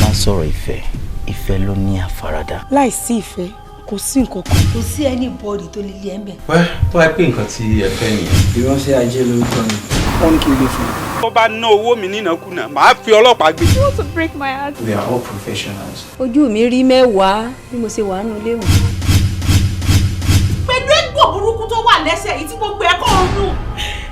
Bá ń sọ̀rọ̀ ìfẹ́, ìfẹ́ ló ní àfaradà. Láìsí ìfẹ́, kò sí nǹkan kan. Kò sí anybody tó lè lé ẹ ń bẹ̀. Wẹ́ tó wáá pé nǹkan tí ẹ fẹ́ nìyẹn. Ìránṣẹ́ ajé lórúkọ mi. Wọ́n ní kí n gbé fún un. Tó bá ná owó mi nínàkúnà, màá fi ọlọ́pàá gbé. You want to break my heart. We are all professionals. Ojú mi rí mẹ́wàá bí mo ṣe wà nínú ilé wọn. Pẹ̀lú egbò burúkú tó wà lẹ́sẹ̀ yìí tí gbogbo ẹ̀ kàn ń rùn.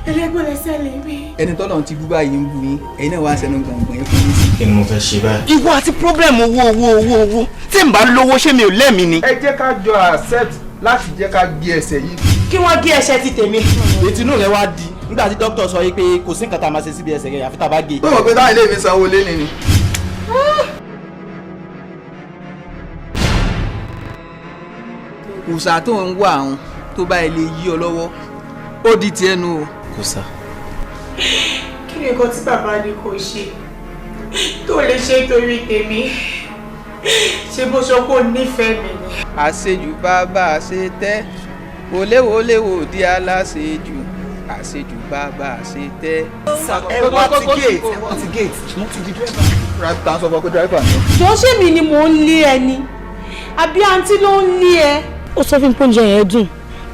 Ẹlẹ́gbọ́n lẹ́sẹ̀ lè mi. Ẹni tọ́lọ̀ ti bú báyìí ń bu yín, ẹ̀yin náà wá sẹ́nu gbọ̀ngbọ̀n yín fún mi sí. Kí ni mo fẹ́ ṣe báyìí? Ìwọ àti problem owó, owó, owó, owó. Tí n bá lówó, ṣé mi ò lẹ́mìí ni? Ẹ jẹ́ ká jọ accept láti jẹ́ ká gé ẹsẹ̀ yìí. Kí wọ́n gé ẹsẹ̀ ti tèmi. Ètí inú rẹ wá di nígbà tí dókítà sọ yìí pé kò sí nǹkan tá a máa ṣe síbi ẹsẹ̀ rẹ̀ àfi tá a bá gé. Tó mọ̀ pé táwọn ilé mi sanwó lé ni. Òòṣà tó ń wá àwọn tó bá ilé yí ọ lọ́wọ́, ó di tiẹ̀ nu o. Kò sá. Kí ni nǹkan tí bàbá ní kò ṣe tó lè ṣe torí tèmi? Ṣé bó sọ pé ó nífẹ̀ẹ́ mi ni? Àṣejù bàbá àṣetẹ́, wọléwọléwò di aláṣejù, àṣejù bàbá àṣetẹ́. Ẹ wá ti gate, ẹ wá ti gate, mo ti di dírẹ́fà. Tá a sọ fún ọ pé dírẹ́fà ni. Jọ, ṣé mi ni mò ń lé ẹ ni àbí àǹtí ló ń lé ẹ? Ó sọ fún mi pé oúnjẹ yẹn dùn,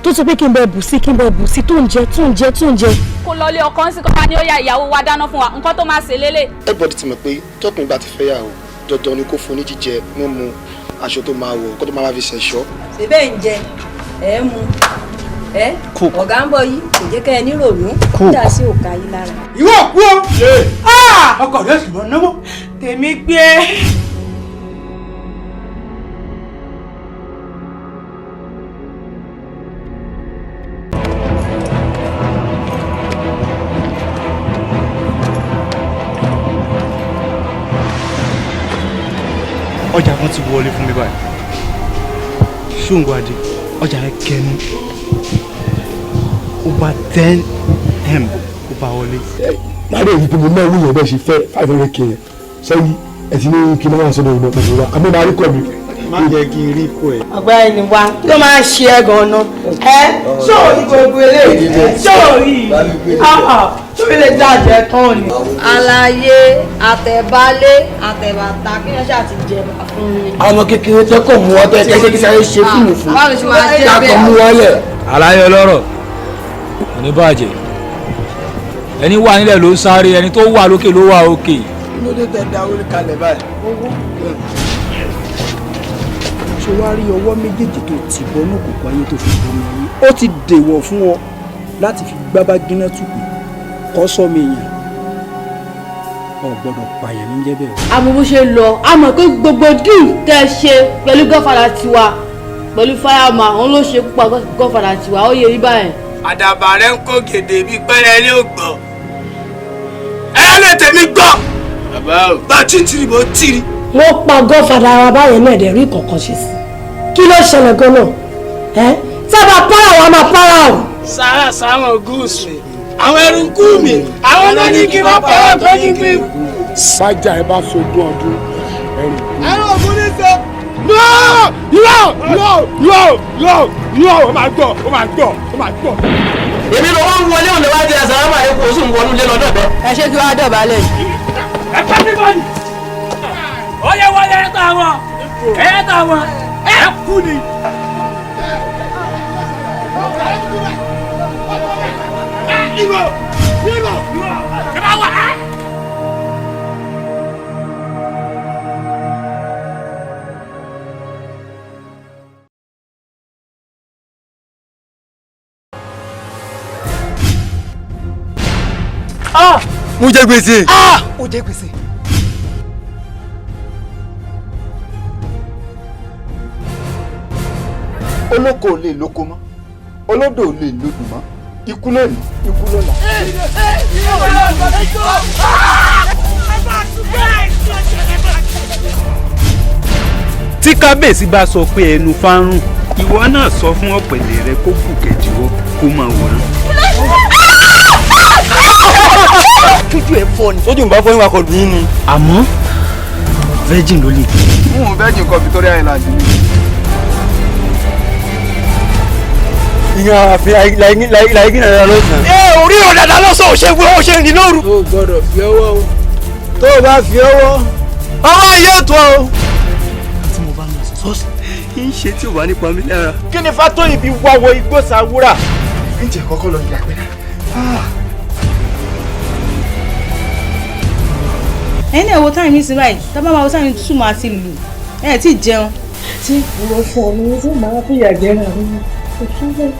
tó sọ pé kí n bẹ bù sí, kí n bẹ bù sí, tó ń jẹ, tó ń jẹ, tó ń jẹ. Kó lọlé ọkọ ń sì kọ́ wa ní ó yá, ìyàwó wa dáná fún wa, nǹkan tó máa ṣe lélẹ̀. Everybody ti mọ̀ pé tọkùnrin bá ti fẹ́ yàwó, dandan ni kó fún ní jíjẹ, mímu, aṣọ tó máa wọ̀, kó tó máa fi ṣẹ̀ṣọ́. Ṣe bẹ́ẹ̀ ń jẹ ẹ̀ ń mu ẹ, ọ̀gá ń bọ̀ yìí, kò jẹ́ kẹ́ ẹ nírònú kódà sí òkà yìí lára. Ìwọ kú o. Ọkọ rẹ sì wọ́n náwó. Tèmi gbé. Ọjà kan ti wọlé fún mi báyìí, ṣóńgbó adé, ọjà yẹn kẹnu ó bá 10M, ó bá wọlé. Láàárọ̀ yìí pé mo náà wúyàn bẹ́ẹ̀ ṣe fẹ́ 500K yẹn sẹ́yìn, ẹ̀ ti ní kí n máa sọ̀rọ̀ ìmọ̀ pẹ̀lú wa àmọ́ máa rí kọ́ mi. Má jẹ́ kí n rí kó ẹ̀. Ọ̀gbẹ́ni wa, kí ló máa ń ṣe ẹ́ gan-an ẹ? Ṣó o ní gbogbo eléyìí? Ṣó o rí i ṣó o lè dájẹ́ tán ni? Àlàyé àtẹ̀bálé àtẹ̀bàtà, kí wọ́n ṣáà ti jẹba fún mi. Àwọn ọmọ kékeré tẹ́ kọ̀ mú ọ tẹ́ kẹ́kẹ́ kí sáré ṣe fíìmù fún Báwo ló ṣe máa jẹ́ ká bẹ́ẹ̀? kọ̀ mú wọn lẹ̀. Àlàyé ọlọ́rọ̀ kò ní bàjẹ́. Ẹni wà nílẹ̀ ló ń sáré, ẹni tó wà lókè ló wà òkè. Kí ló dé tẹ da orí kalẹ̀ báyìí? Ṣé wàá rí ọwọ́ méjèèjì tó ti bọ́nú kòkó ayé tó fi bomi ayé, ó ti dèwọ̀ fún ọ láti fi gbábá gíná tùpì kọ́ sọ́mi èèyàn, ọ gbọ́dọ̀ pààyàn ní jẹ́ bẹ́ẹ̀ o. Àmọ́ bó ṣe lọ, a mọ̀ pé gbogbo díù tẹ́ ẹ ṣe pẹ̀lú gọ́fàdà tiwa, pẹ̀lú fáyàmà, òun ló ṣe púpọ̀ gọ́fàdà tiwa, ó yẹ yí báyẹn. Àdàbà rẹ ń kó gèdè bíi pẹ́rẹ́ ilé ògbọ́. Ẹ lè tèmi gbọ́. Bá tí ń tiri bó tiri. Wọ́n pa gọ́fàdà ara báyẹn náà, dẹ̀ rí kọ̀ọ̀kan ṣe sí. Kí ló ṣẹlẹ̀ gan-an ẹ? Tí a bá para wa, máa para o. Sára sáwọn gúúsù àwọn ẹrù mi, àwọn náà ní kí wọ́n para pé kí n pín. Bájà ẹ bá sogún ọdún ẹrù. Ẹrù ògùn ní sọ. No, no, no, no, no, no, ó máa gbọ́, ó máa gbọ́, ó máa gbọ́. Èmi ló wọ́n ń wọlé òun lè wá di àsàlámù àlékún, ó sì ń wọnú ilé lọ́dọ̀ bẹ́ẹ̀. Ẹ ṣé kí wàá dọ̀bálẹ̀ yìí. Ẹ pẹ́ mi bọ́ọ̀lì. Ó yẹ wọlé ẹ̀ tà wọ́n, ẹ̀ tà wọ́n, ẹ̀ kú ni. Ibo, ibo, ẹ bá wà á. Mo jẹ gbèsè. Ó jẹ gbèsè. Olóko ò lè lóko mọ́, olódò ò lè lodò mọ́, ikú lónìí, ikú lọ́la. Tí kábíyèsí bá sọ pé ẹnu fárùn, ìwọ náà sọ fún ọ̀pẹ̀lẹ̀ rẹ kó bù kẹ̀jìwọ́ kó máa wòran. Tójú ẹ fọ́ ni. Sójú ń bá fọ́, ìwà kọlù yín ni. Àmọ́ virgin ló lè. N ò virgin kọ Victoria Island ni. Ìyẹn àfin láìgí náà lọ́sàn-án. Ẹ orí ọ̀ dàda lọ́sàn ò ṣe wúrọ̀, ò ṣe rìn lóru. O gbọ́dọ̀ fi ọwọ́ o, tó o bá fi ọwọ́ Ọwọ́ yóò tó o. Tí mo bá lọ sí ṣọ́ọ̀ṣì, kí n ṣe tí ò wá nípa mi lára. Kí ni Fátóyìn fi wá wọ igbó Sàwúrà? Ǹjẹ́ kọ́kọ́ lọ yàgbẹ́ náà. Ẹ̀yin náà wo táìmì sí báyìí, tá bá máa wo táìmì tún máa ti lù ẹ̀ tí jẹun. Tí mo fọ mi tí màá fìyà jẹra mi kò tún bẹ́ẹ̀.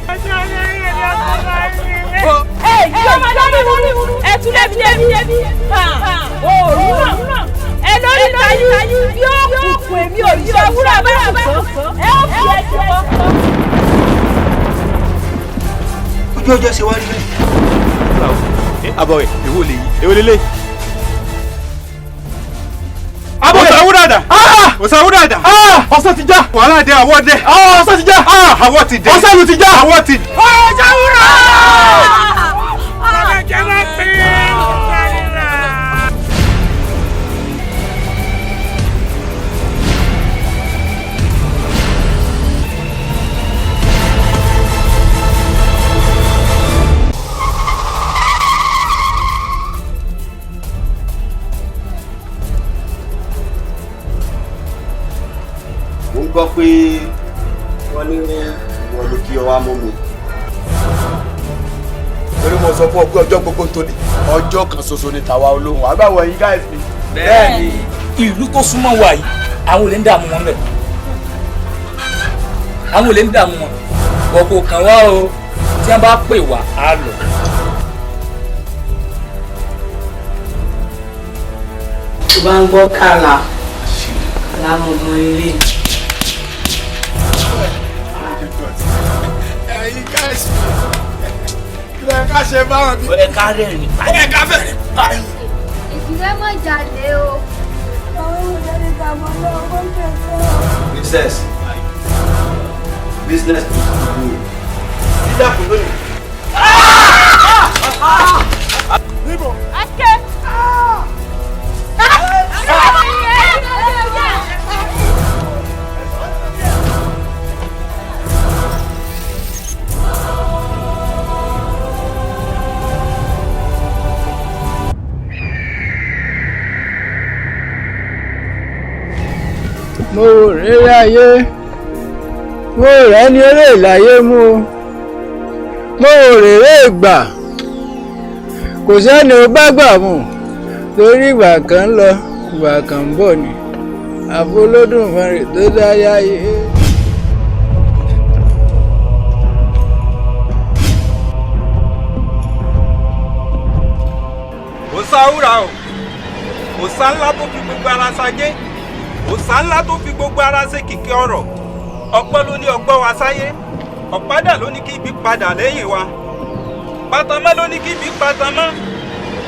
Ẹ yóò máa lórí wúrú ẹ tún lẹ́bi lẹ́bi òòrùn náà ẹ lórí tajú yóò kùkù èmi ò ní ọwúrọ̀ bá kù ẹ ó fi ẹ jù ọ. Ojú ọjọ́ ṣe wá rí bẹ́ẹ̀. Abọ́ rẹ̀ èwo lè yí èwo lélẹ̀. Òsàwúràdà! Òsàwúràdà! Ọ̀sán ti já! Wàhálà dé, àwọ̀ dé! Ọ̀sán ti já! Àwọ̀ ti dé! Ọ̀sán ló ti já! Àwọ̀ ti dé! Òsàwúrà! Mo ń gbọ́ pé wọ́n ní ìwọ ló kí ọ wá mú mi. Torí mo sọ fún ọ pé ọjọ́ gbogbo tó ní ọjọ́ kan ṣoṣo ni tàwa olóhùn àbáwọ̀ yín guys mi. Bẹ́ẹ̀ni, ìlú tó súnmọ́ wa yìí, àwọn olè ń dààmú wọn bẹ̀. Àwọn olè ń dààmú wọn. Wọ́n kò kàn wá o, tí wọ́n bá pè wá, á lọ. Tó bá ń gbọ́ kàlà lámọ̀gbọ́n ilé. Ẹ̀yin guys mi, kí ló yẹ ká ṣe báwọn bí. Ó yẹ ká rẹ́rìn-ín. Ó yẹ ká fẹ̀rẹ̀ pariwo. Ìdílé mọ̀ jáde o. Business. Business to good. Dídàkùn lónìí. Níbo? Ake. Mo rèrè ayé, mo rẹ̀ ní eré ìláyé mú o, mo rèrè ìgbà, kò sẹ́ni ó bá gbà mú, torí ìgbà kan ń lọ, ìgbà kan ń bọ̀ ni, àfọlódùmarè tó dá yáyé. Òsàwúrà o, òsà ńlá tó fi gbogbo ara ṣajé, òsà ńlá tó fi gbogbo ara ṣe kìkì ọ̀rọ̀. Ọpẹ́ ló ní ọgbọ́n wa sáyé, ọ̀pádà ló ní kí ibi padà lẹ́yìn wa, pátámọ́ ló ní kí ibi pátámọ́.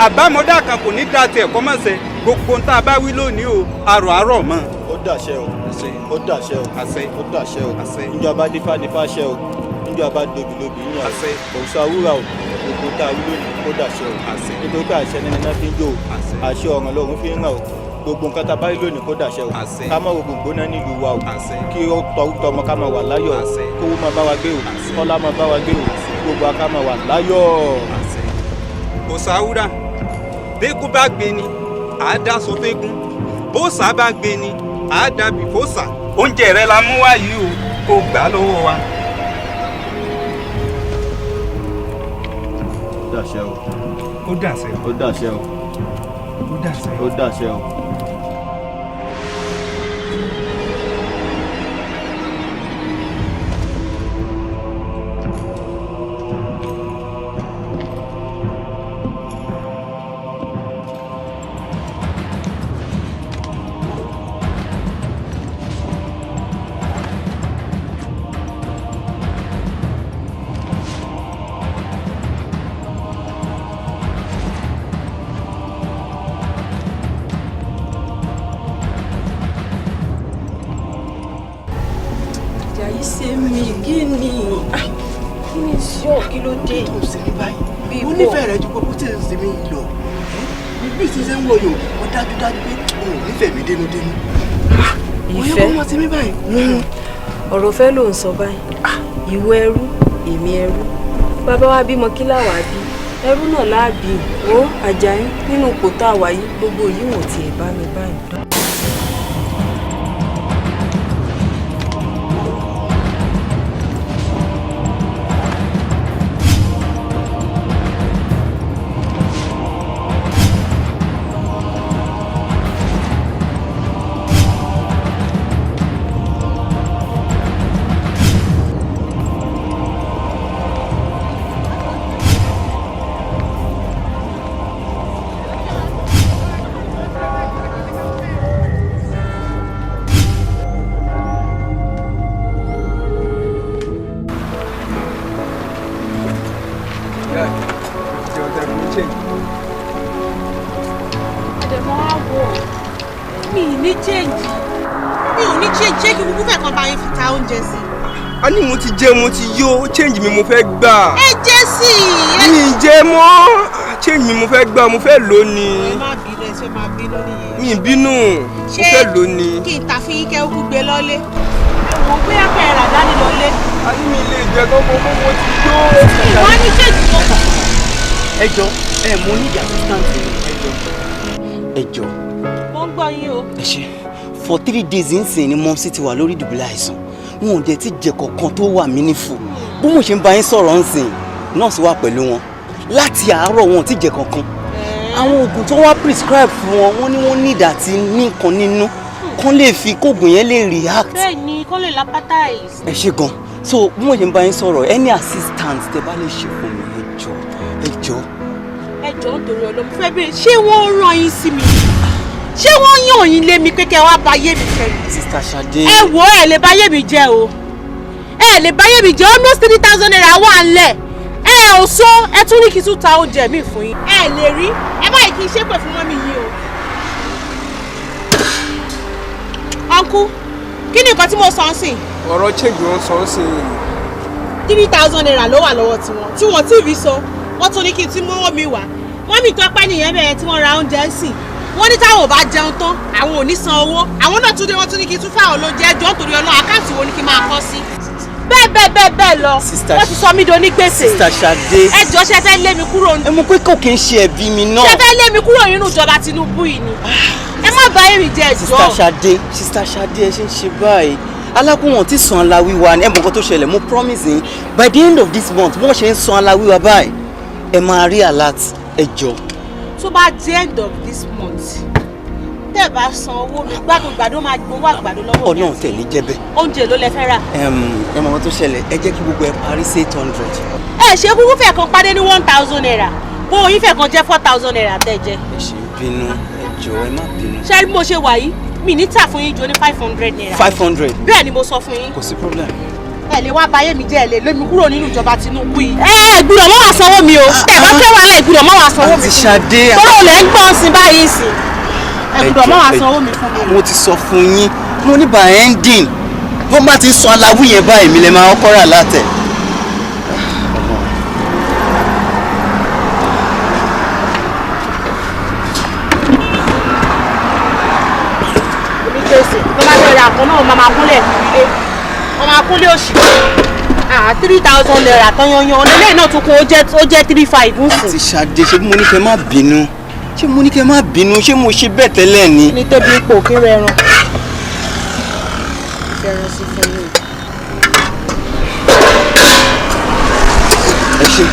Àbámọ́dá kan kò ní da tiẹ̀ kọ́ mọ̀ ṣe gbogbo ń tá a bá wí lónìí o, àrò àárọ̀ mọ́. Ó dàṣẹ o. Ó dàṣẹ o. Ó dàṣẹ o. Níjọ́ bá dífá dífá ṣẹ o. Níjọ́ bá dobi lóbi yàn o. Òsàwúrà o, gbogbo tá a wí lónìí ó dàṣẹ o. Nítorí pé àṣẹ nínú iná fi ń jó o. Àṣẹ ọ̀ràn lọ́run fi ń ràn o. Gbogbo nǹkan tá a bá rí lónìí kó dàṣẹ o. Ká má rògbò gbóná nílùú wa o. Kí ó tọrú tọmọ ká máa wà láyọ̀ o. Kówó máa bá wa gbé o. Kọ́lá máa bá wa gbé o. Gbogbo wa ká máa wà láyọ̀. Òsàwúrà, bẹ́gùn bá gbé ni àá dáṣọ fẹ́gùn, bóòsà bá gbé ni àá dàbí fóòsà. Oúnjẹ rẹ la mú wá yìí o, kó gbà á lọ́wọ́ wa. Ó dàṣẹ o. Ó dàṣẹ o. Ó dàṣẹ o. Ó dàṣẹ o. Ó dàṣẹ o. Àjàyí ṣe mí kí ni kí ni sí ọ, kí ló dé? Tó ń ṣe mí báyìí, mo nífẹ̀ẹ́ rẹ ju gbogbo tí ń ṣe mí yìí lọ. Bí ti ṣe ń wọ yòó, mo dájúdájú pé o ò nífẹ̀ẹ́ mi dénúdénú. Ìfẹ́ Oyún kó mọ́ sí mi báyìí. Ọ̀rọ̀ fẹ́ ló ń sọ báyìí. Ìwọ ẹrú, èmi ẹrú, bàbá wa bímọ kí láwàá bí, ẹrú náà láàbì. Ó Àjàyí, nínú ipò tá a wà yìí, gbogbo yìí wọ́n tiẹ̀ bá mi báyìí. change. Mi ò ní change, ṣé kí kúkú fẹ́ kan bá yín fi ta oúnjẹ sí? A ní mo ti jẹ, mo ti yó, change mi mo fẹ́ gbà. Ẹ jẹ́ sí i. Mi ì jẹ mọ́, change mi mo fẹ́ gbà, mo fẹ́ lò ní. Ẹ má bínú, ẹ ṣe máa bínú nìyẹn. Mi ì bínú, mo fẹ́ lò ní. Kí n ta fún yín kẹ́ ó kú gbé lọ́lé. Ẹ wò ó bóyá kẹ́ ẹ rà dání lọ́lé. A ní mi lè jẹ kọ́kọ́ kó mo ti yó. Ìwọ ní change tó kọ̀. Ẹ jọ, ẹ mo ní ìdí assistant mi, ẹ jọ. Ẹ jọ. Mo ń gbọ́ yín o. Ẹ ṣe, for 3 days nsìn ni mumsy ti wà lórí ìdùbúlẹ̀ àìsàn. Wọn ò dẹ̀ ti jẹ kankan tó wà meaningful. Bí mo ṣe ń bá yín sọ̀rọ̀ nsìn, nọ́ọ̀sì wà pẹ̀lú wọn. Láti àárọ̀ wọn ò ti jẹ kankan. Àwọn oògùn tó wá prescribe fún wọn, wọ́n ní wọ́n need àti ní nǹkan nínú kán lè fi kóògùn yẹn lè react. Bẹ́ẹ̀ ni, kó lè lapatize. Ẹ ṣe gan. So bí mo ṣe ń bá yín sọ̀rọ̀, any assistant tẹ bá lè ṣe fún mi, ẹ jọ, ẹ jọ. Ẹ jọ̀ọ́, nítorí Ọlọ́run, mo fẹ́ bèèrè, ṣé wọ́n rán yín sí mi? Ṣé wọ́n yàn yín lé mi pé kẹ́ wá ba ayé mi jẹ́ ni? Sister Ṣadé. Ẹ wò ó, ẹ lè ba ayé mi jẹ́ o. Ẹ lè ba ayé mi jẹ́, almost ₦3,000 wà ńlẹ̀. Ẹ ò sọ, ẹ tún ní kí n tún ta oúnjẹ mi fún yín. Ẹ lè rí, ẹ báyìí kí n ṣépè fún mummy yín o. Uncle, kí ni nǹkan tí mo sọ ń sìn? Ọ̀rọ̀ change wọn sọ ń sìn. ₦3,000 ló wà lọ́wọ́ tiwọn tí wọ́n ti rí sọ, wọ́n tún ní kí n tún mówó mi wá. Mummy Tọ́pẹ́ nìyẹn bẹ̀rẹ̀ tí wọ́n ra oúnjẹ ń sìn. Wọ́n ní táwọn ò bá jẹun tán, àwọn ò ní san owó. Àwọn náà tún dé, wọ́n tún ní kí n tún fáwọn lóúnjẹ. Ẹjọ́, nítorí Ọlọ́run, account wo ni kí n máa kọ́ sí? Bẹ́ẹ̀ bẹ́ẹ̀ bẹ́ẹ̀ bẹ́ẹ̀ lọ. Sister- Wọ́n ti sọ mí di onígbèsè. Sister Ṣadé. Ẹ jọ, ṣe fẹ́ lé mi kúrò? Ẹ mọ̀ pé kò kí n ṣe ẹ̀bi mi náà. Ṣe fẹ́ lé mi kúrò nínú ìjọba Tinubu yìí ni? Ẹ má bá èrì jẹ, ẹjọ́. Sister Ṣadé, Sister Ṣadé, ẹ ṣe ń ṣe báyìí? Alákùnwọ̀n tí san aláwíwá ni. Ẹ mọ̀ nǹkan tó ṣẹlẹ̀, mo promise yín, by the end of this month, bí wọ́n ṣe ń san aláwíwá báyìí, ẹ máa rí alert. Ẹ jọ. Tó bá di end of this month, tẹ́ ẹ bá san owó mi, gbàdúgbàdó máa gbowó àgbàdo lọ́wọ́ mi. Ọlọ́run tẹ̀lé jẹ́ bẹ́ẹ̀. Oúnjẹ ló lẹ fẹ́ rà? Ẹ mọ̀ nǹkan tó ṣẹlẹ̀, ẹ jẹ́ kí gbogbo ẹ parí sí 800. Ẹ ṣe kúkú fẹ́ kan pàdé ní ₦1,000, bó oyin fẹ́ kan jẹ́ ₦4,000 tẹ́ jẹ. Ẹ ṣe ń bínú, ẹ jọ, ẹ má bínú. Ṣé bí mo ṣe wà yìí, mi ní tà fún yín ju ní ₦500. 500. Bẹ́ẹ̀ ni mo sọ fún yín. Kò sí problem. Ẹ lè wá bayé mi jẹ́, ẹ lè lé mi kúrò nínú ìjọba Tinubu yìí. Ẹ gbúdọ̀ mọ́ wá sanwó mi o. Tẹ̀ bá fẹ́ wàhálà, ẹ gbúdọ̀ mọ́ wá sanwó mi. Àǹtí Ṣadé. Tọ́lọ́ lẹ́ ń gbọ́n sí báyìí sí. Ẹ gbúdọ̀ mọ́ wá sanwó mi fún mi. Mo ti sọ fún yín, mo ní by ending, bó bá ti sọ aláwí yẹn báyìí, mi lè máa kọ́kọ́ rà látẹ̀. Onígbèsè tó bá fẹ́ ra nǹkan náà, máa máa kúnlẹ̀ ilé, wọ́n máa kúnlẹ̀ òṣì. ₦3,000 tán yanyan ọ̀nà náà tún kún, ó jẹ́ 3,500 ń sìn. Àǹtí Ṣadé, ṣé mo ní kẹ́ má bínú? Ṣé mo ní kẹ́ má bínú? Ṣé mo ṣe bẹ́ẹ̀ tẹ́lẹ̀ ni? Ní tóbi ipò kéré ẹran fẹ́ràn sí fún yín. Ẹ ṣé,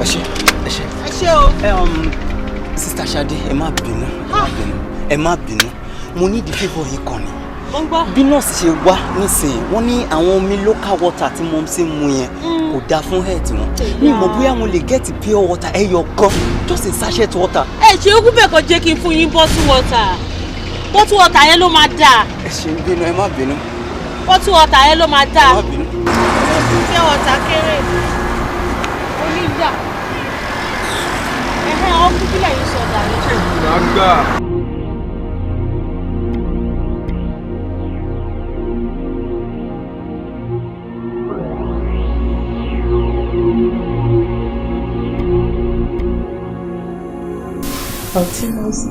ẹ ṣé, ẹ ṣé. Ẹ ṣé o. Sister Ṣadé, ẹ má bínú, ẹ má bínú, ẹ má bínú, mo ní ìdí favour yín kan ni. Mo ń gbọ́. Bí nọ́ọ̀sì ṣe wá nísìnyí, wọ́n ní àwọn omi local water tí mo ti ń mu yẹn kò dáa fún health wọn. Mi ò mọ̀ bóyá mo lè get pure water ẹyọ kan, just a sachet water. Ẹ ṣe ogún bẹ́ẹ̀ kan, jẹ́ kí n fún yín bottle water. Bottle water yẹn ló máa dáa. Ẹ ṣe ń bínú, ẹ má bínú. Bottle water yẹn ló máa dáa. Ẹ má bínú. Pure water kéré oníyà. Ẹ̀hẹ́, ọkùnrin, kílẹ̀ yìí sọ̀dà ni. Màá gbà. Àǹtí nọ́ọ̀sì,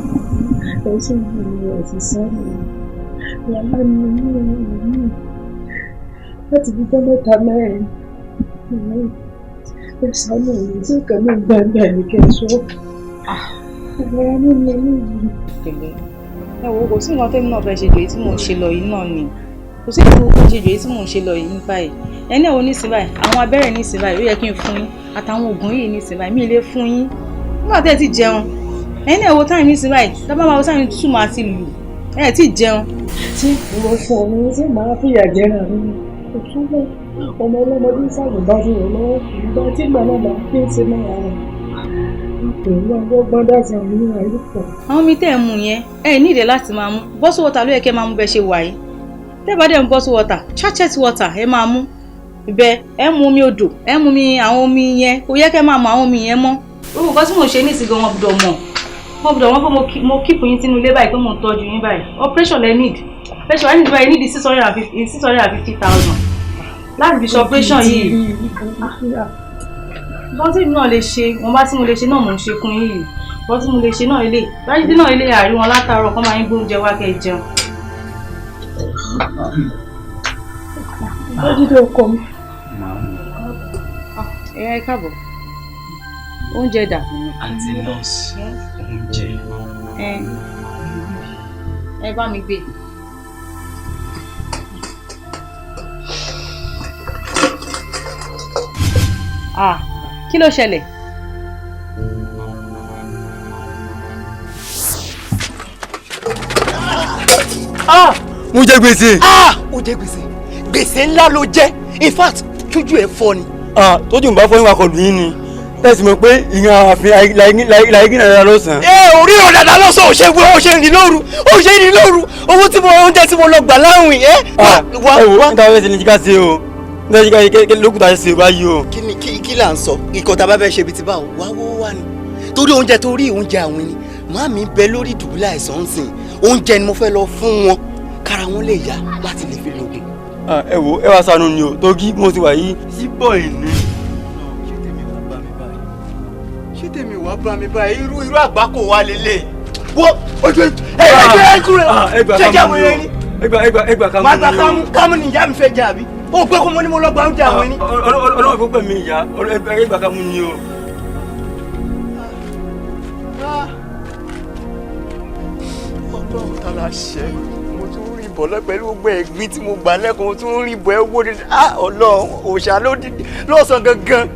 ẹ ṣe ń bí mi ẹ̀ ti sọ́ọ̀nù ìyàwó mi ní ìlú mi láti fi jọ́ mẹ́ta mẹ́rin. Ẹ ṣàánú mi, tí nǹkan náà gbàgbà ní kẹsọ́ ìrora ní mi ní ìlú. Pẹ̀lẹ́. Ẹ wo, kò sí nǹkan tẹ́mi náà fẹ́ ṣe jù èyí tí mò ń ṣe lọ yìí náà ni. Kò sí nǹkan tó ṣe jù èyí tí mò ń ṣe lọ yìí báyìí. Ẹni ẹ̀ wo nísìnyí báyìí, àwọn abẹ́rẹ́ nísìnyí báyìí ó yẹ kí n fún yín, àtàwọn oògùn yìí nísìnyí báyìí, mi ì lè fún yín nígbà tẹ́ ẹ ti jẹun. Ẹni ẹ̀ wo time nísìnyí báyìí, tábà máa wo time, tútù máa ti lù, ẹ ti jẹun. Tí mo fún ọ ní tí màá fìyà jẹra mi, kò túbọ̀ ọmọ ọlọ́mọdé ṣàgùnbá sí wọn lọ́wọ́ ìgbà tí gbàlagbà fi ń ṣe náà rẹ̀ pẹ̀lú ọgbọ́n dá sí àwọn oníwà yìí pọ̀. Àwọn omi tẹ́ ẹ̀ mu yẹn, ẹ ní ìdè láti máa mú bottle water ló yẹ kẹ́ máa mú bẹ́ẹ̀ ṣe wà yìí. Tẹ́ bá dẹ̀ mu bottle water, sachet water ẹ máa mú ibẹ̀. Ẹ mu omi odò, ẹ mu omi, àwọn omi yẹn kò yẹ kẹ́ máa mu àwọn omi yẹn mọ́. Gbogbo nǹkan tí mò ń ṣe ní ìsìnkú wọn gbọ́dọ̀ mọ̀. Mo gbọ́dọ̀ wọ́n pé mo keep yín sínú ilé báyìí, pé mo ń tọ́jú yín báyìí. Operation lẹ need. Operation lẹ need báyìí, need 650,000 láti fi ṣe operation yìí. Bọ́n tí náà lè ṣe, wọ́n bá tí mo lè ṣe náà mò ń ṣe kún yìí. Bọ́n tí mo lè ṣe náà ilé. Báyìí náà ilé àárín wọn látàárọ̀ kọ́ máa ń gbóúnjẹ wá kẹ́ jẹun. Jídé ọkọ mi. Ẹ káàbọ̀. Oúnjẹ dà? Àǹtí nọ́ọ̀sì, oúnjẹ. Ẹ bá mi gbé. Ah, kí ló ṣẹlẹ̀? Ah! Mo jẹ gbèsè. Ah! Ó jẹ gbèsè. Gbèsè ńlá ló jẹ. In fact, tójú ẹ fọ́ ni. Ah, tójú ń bá fọ́ níwà kọlù yín ni. Tẹ́sí mọ̀ pé ìyẹn ààfin láìgí náírà lọ́sàn-án. Ẹ orí ọ̀rọ̀ dàda lọ́sàn-án, ò ṣe wọ, ò ṣe rìn lóru, ò ṣe rìn lóru. Owó tí mo oúnjẹ tí mo lọ gbà láwìn ẹ́. Wá wá níta fẹ́ ṣe ni jíká ṣe o. Níta jíká lókùtà ṣe báyìí o. Kí ni kí là ń sọ? Ìkọ́ tá a bá fẹ́ ṣe ibi tí báwo wá wó wá ni. Torí oúnjẹ tó rí oúnjẹ àwìn ni. Màámi bẹ lórí ìdùbúlẹ̀ àìsàn ń sìn. Oúnjẹ ni mo fẹ́ lọ fún wọn. Kára wọn lè yá láti lè fi lògùn. Ẹ wo ẹ wá ṣàánú ni o, torí mo ti wà yìí síbọ̀ ìní. Ṣé tèmi wàá bá mi báyìí? Irú àgbákò wa lélẹ̀. Wo ojú ẹ ẹ ẹ kúrò ṣé jẹ́ àwọn eré ni? Ẹgbà kámú. Má gba kámú, kámú ni ìyá mi fẹ́ jẹ àbí? Ó gbé kó mo ní mo lọ gba oúnjẹ àwọn ẹni. Ọlọ́run fún pẹ̀mí ìyá, ẹgbà kámú ni o. Ọlọ́run ta la ṣe mo tún rí bọ̀ lọ pẹ̀lú gbogbo ẹ̀gbin tí mo gbà lẹ́kọ̀ọ́, mo tún rí bọ̀ ẹ́ wó ni. Ọlọ́run òòṣà ló dìde lọ́sàn-án gangan.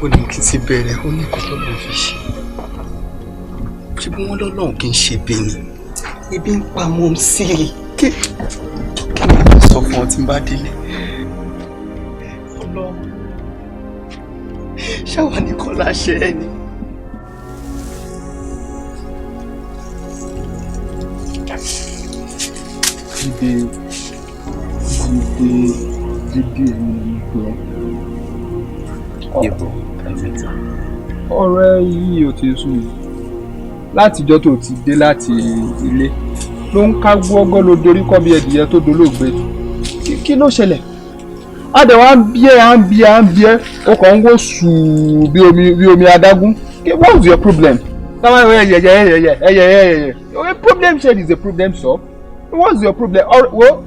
Ó ní kí n ti bẹ̀rẹ̀, ó ní kó tó lọ́ọ́ fi ṣe. Ṣé bí wọ́n lọ́lọ́run kì í ṣe bí ni? Ebi ń pa mọ́ sí i. Kí ni mo sọ fún ọ tí n bá délé? Ọlọ́run ṣáwa nìkan la ṣe é ni. Jídé, Jídé, Jídé, èmi ni mo pè ẹ́. Yẹ̀bọ̀, ẹ̀mẹ́ta. Ọ̀rẹ́ yìí ò ti sùn mí. Látijọ́ tó ti dé láti ilé ló ń ká gbọ́gọ́ ló dorí kọ́ bí ẹdìyẹ tó dolóògbé. Kí ló ṣẹlẹ̀? Adẹ̀ wa ń bí ẹ́, à ń bí ẹ́, à ń bí ẹ́, ó kàn ń wò sùúrù bí omi adágún. What is your problem? Táwọn ẹ̀yẹ ẹ̀yẹ ẹ̀yẹ ẹ̀yẹ ẹ̀yẹ. A problem shared is a problem solved. What's your problem? Wo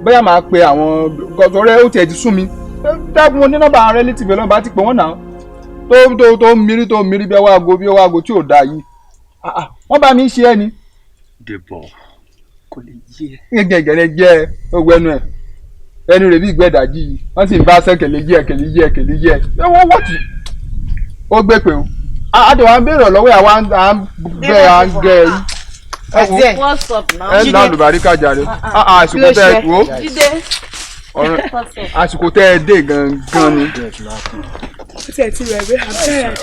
bóyá màá pe àwọn ọ̀rẹ́ ó tiẹ̀ ti sún mi. Dákun mo ní nọ́mbà àwọn relative lọ́nà bá ti pè wọ́n náà. Tó ń mírí bí ọwọ́ aago tí ò dáa yìí. Wọ́n bá mi ṣe ẹ́ ni. Dèbọ̀ kò lè yé ẹ. Gẹ̀gẹ̀rẹ̀ jẹ́ ogun ẹnu ẹ̀. Ẹnu rẹ̀ bí ìgbẹ́dàjì yìí. Wọ́n sì ń bá sẹ́kẹ̀lé yí ẹ̀ kẹ̀lé yí ẹ̀ kẹ̀lé yí ẹ̀. Ṣé wọ́n wọ́n ti? Ó gbé pé o. Adé wa ń béèrè lọ́wọ́ ẹ̀ àwa ń bẹ̀ à ń gẹ̀ ẹ́. What's up now? Ẹ lálùbáríkà jàre. Àsìkò tẹ́ ẹ wò. Àsìkò tẹ́ ẹ dé gangan ni.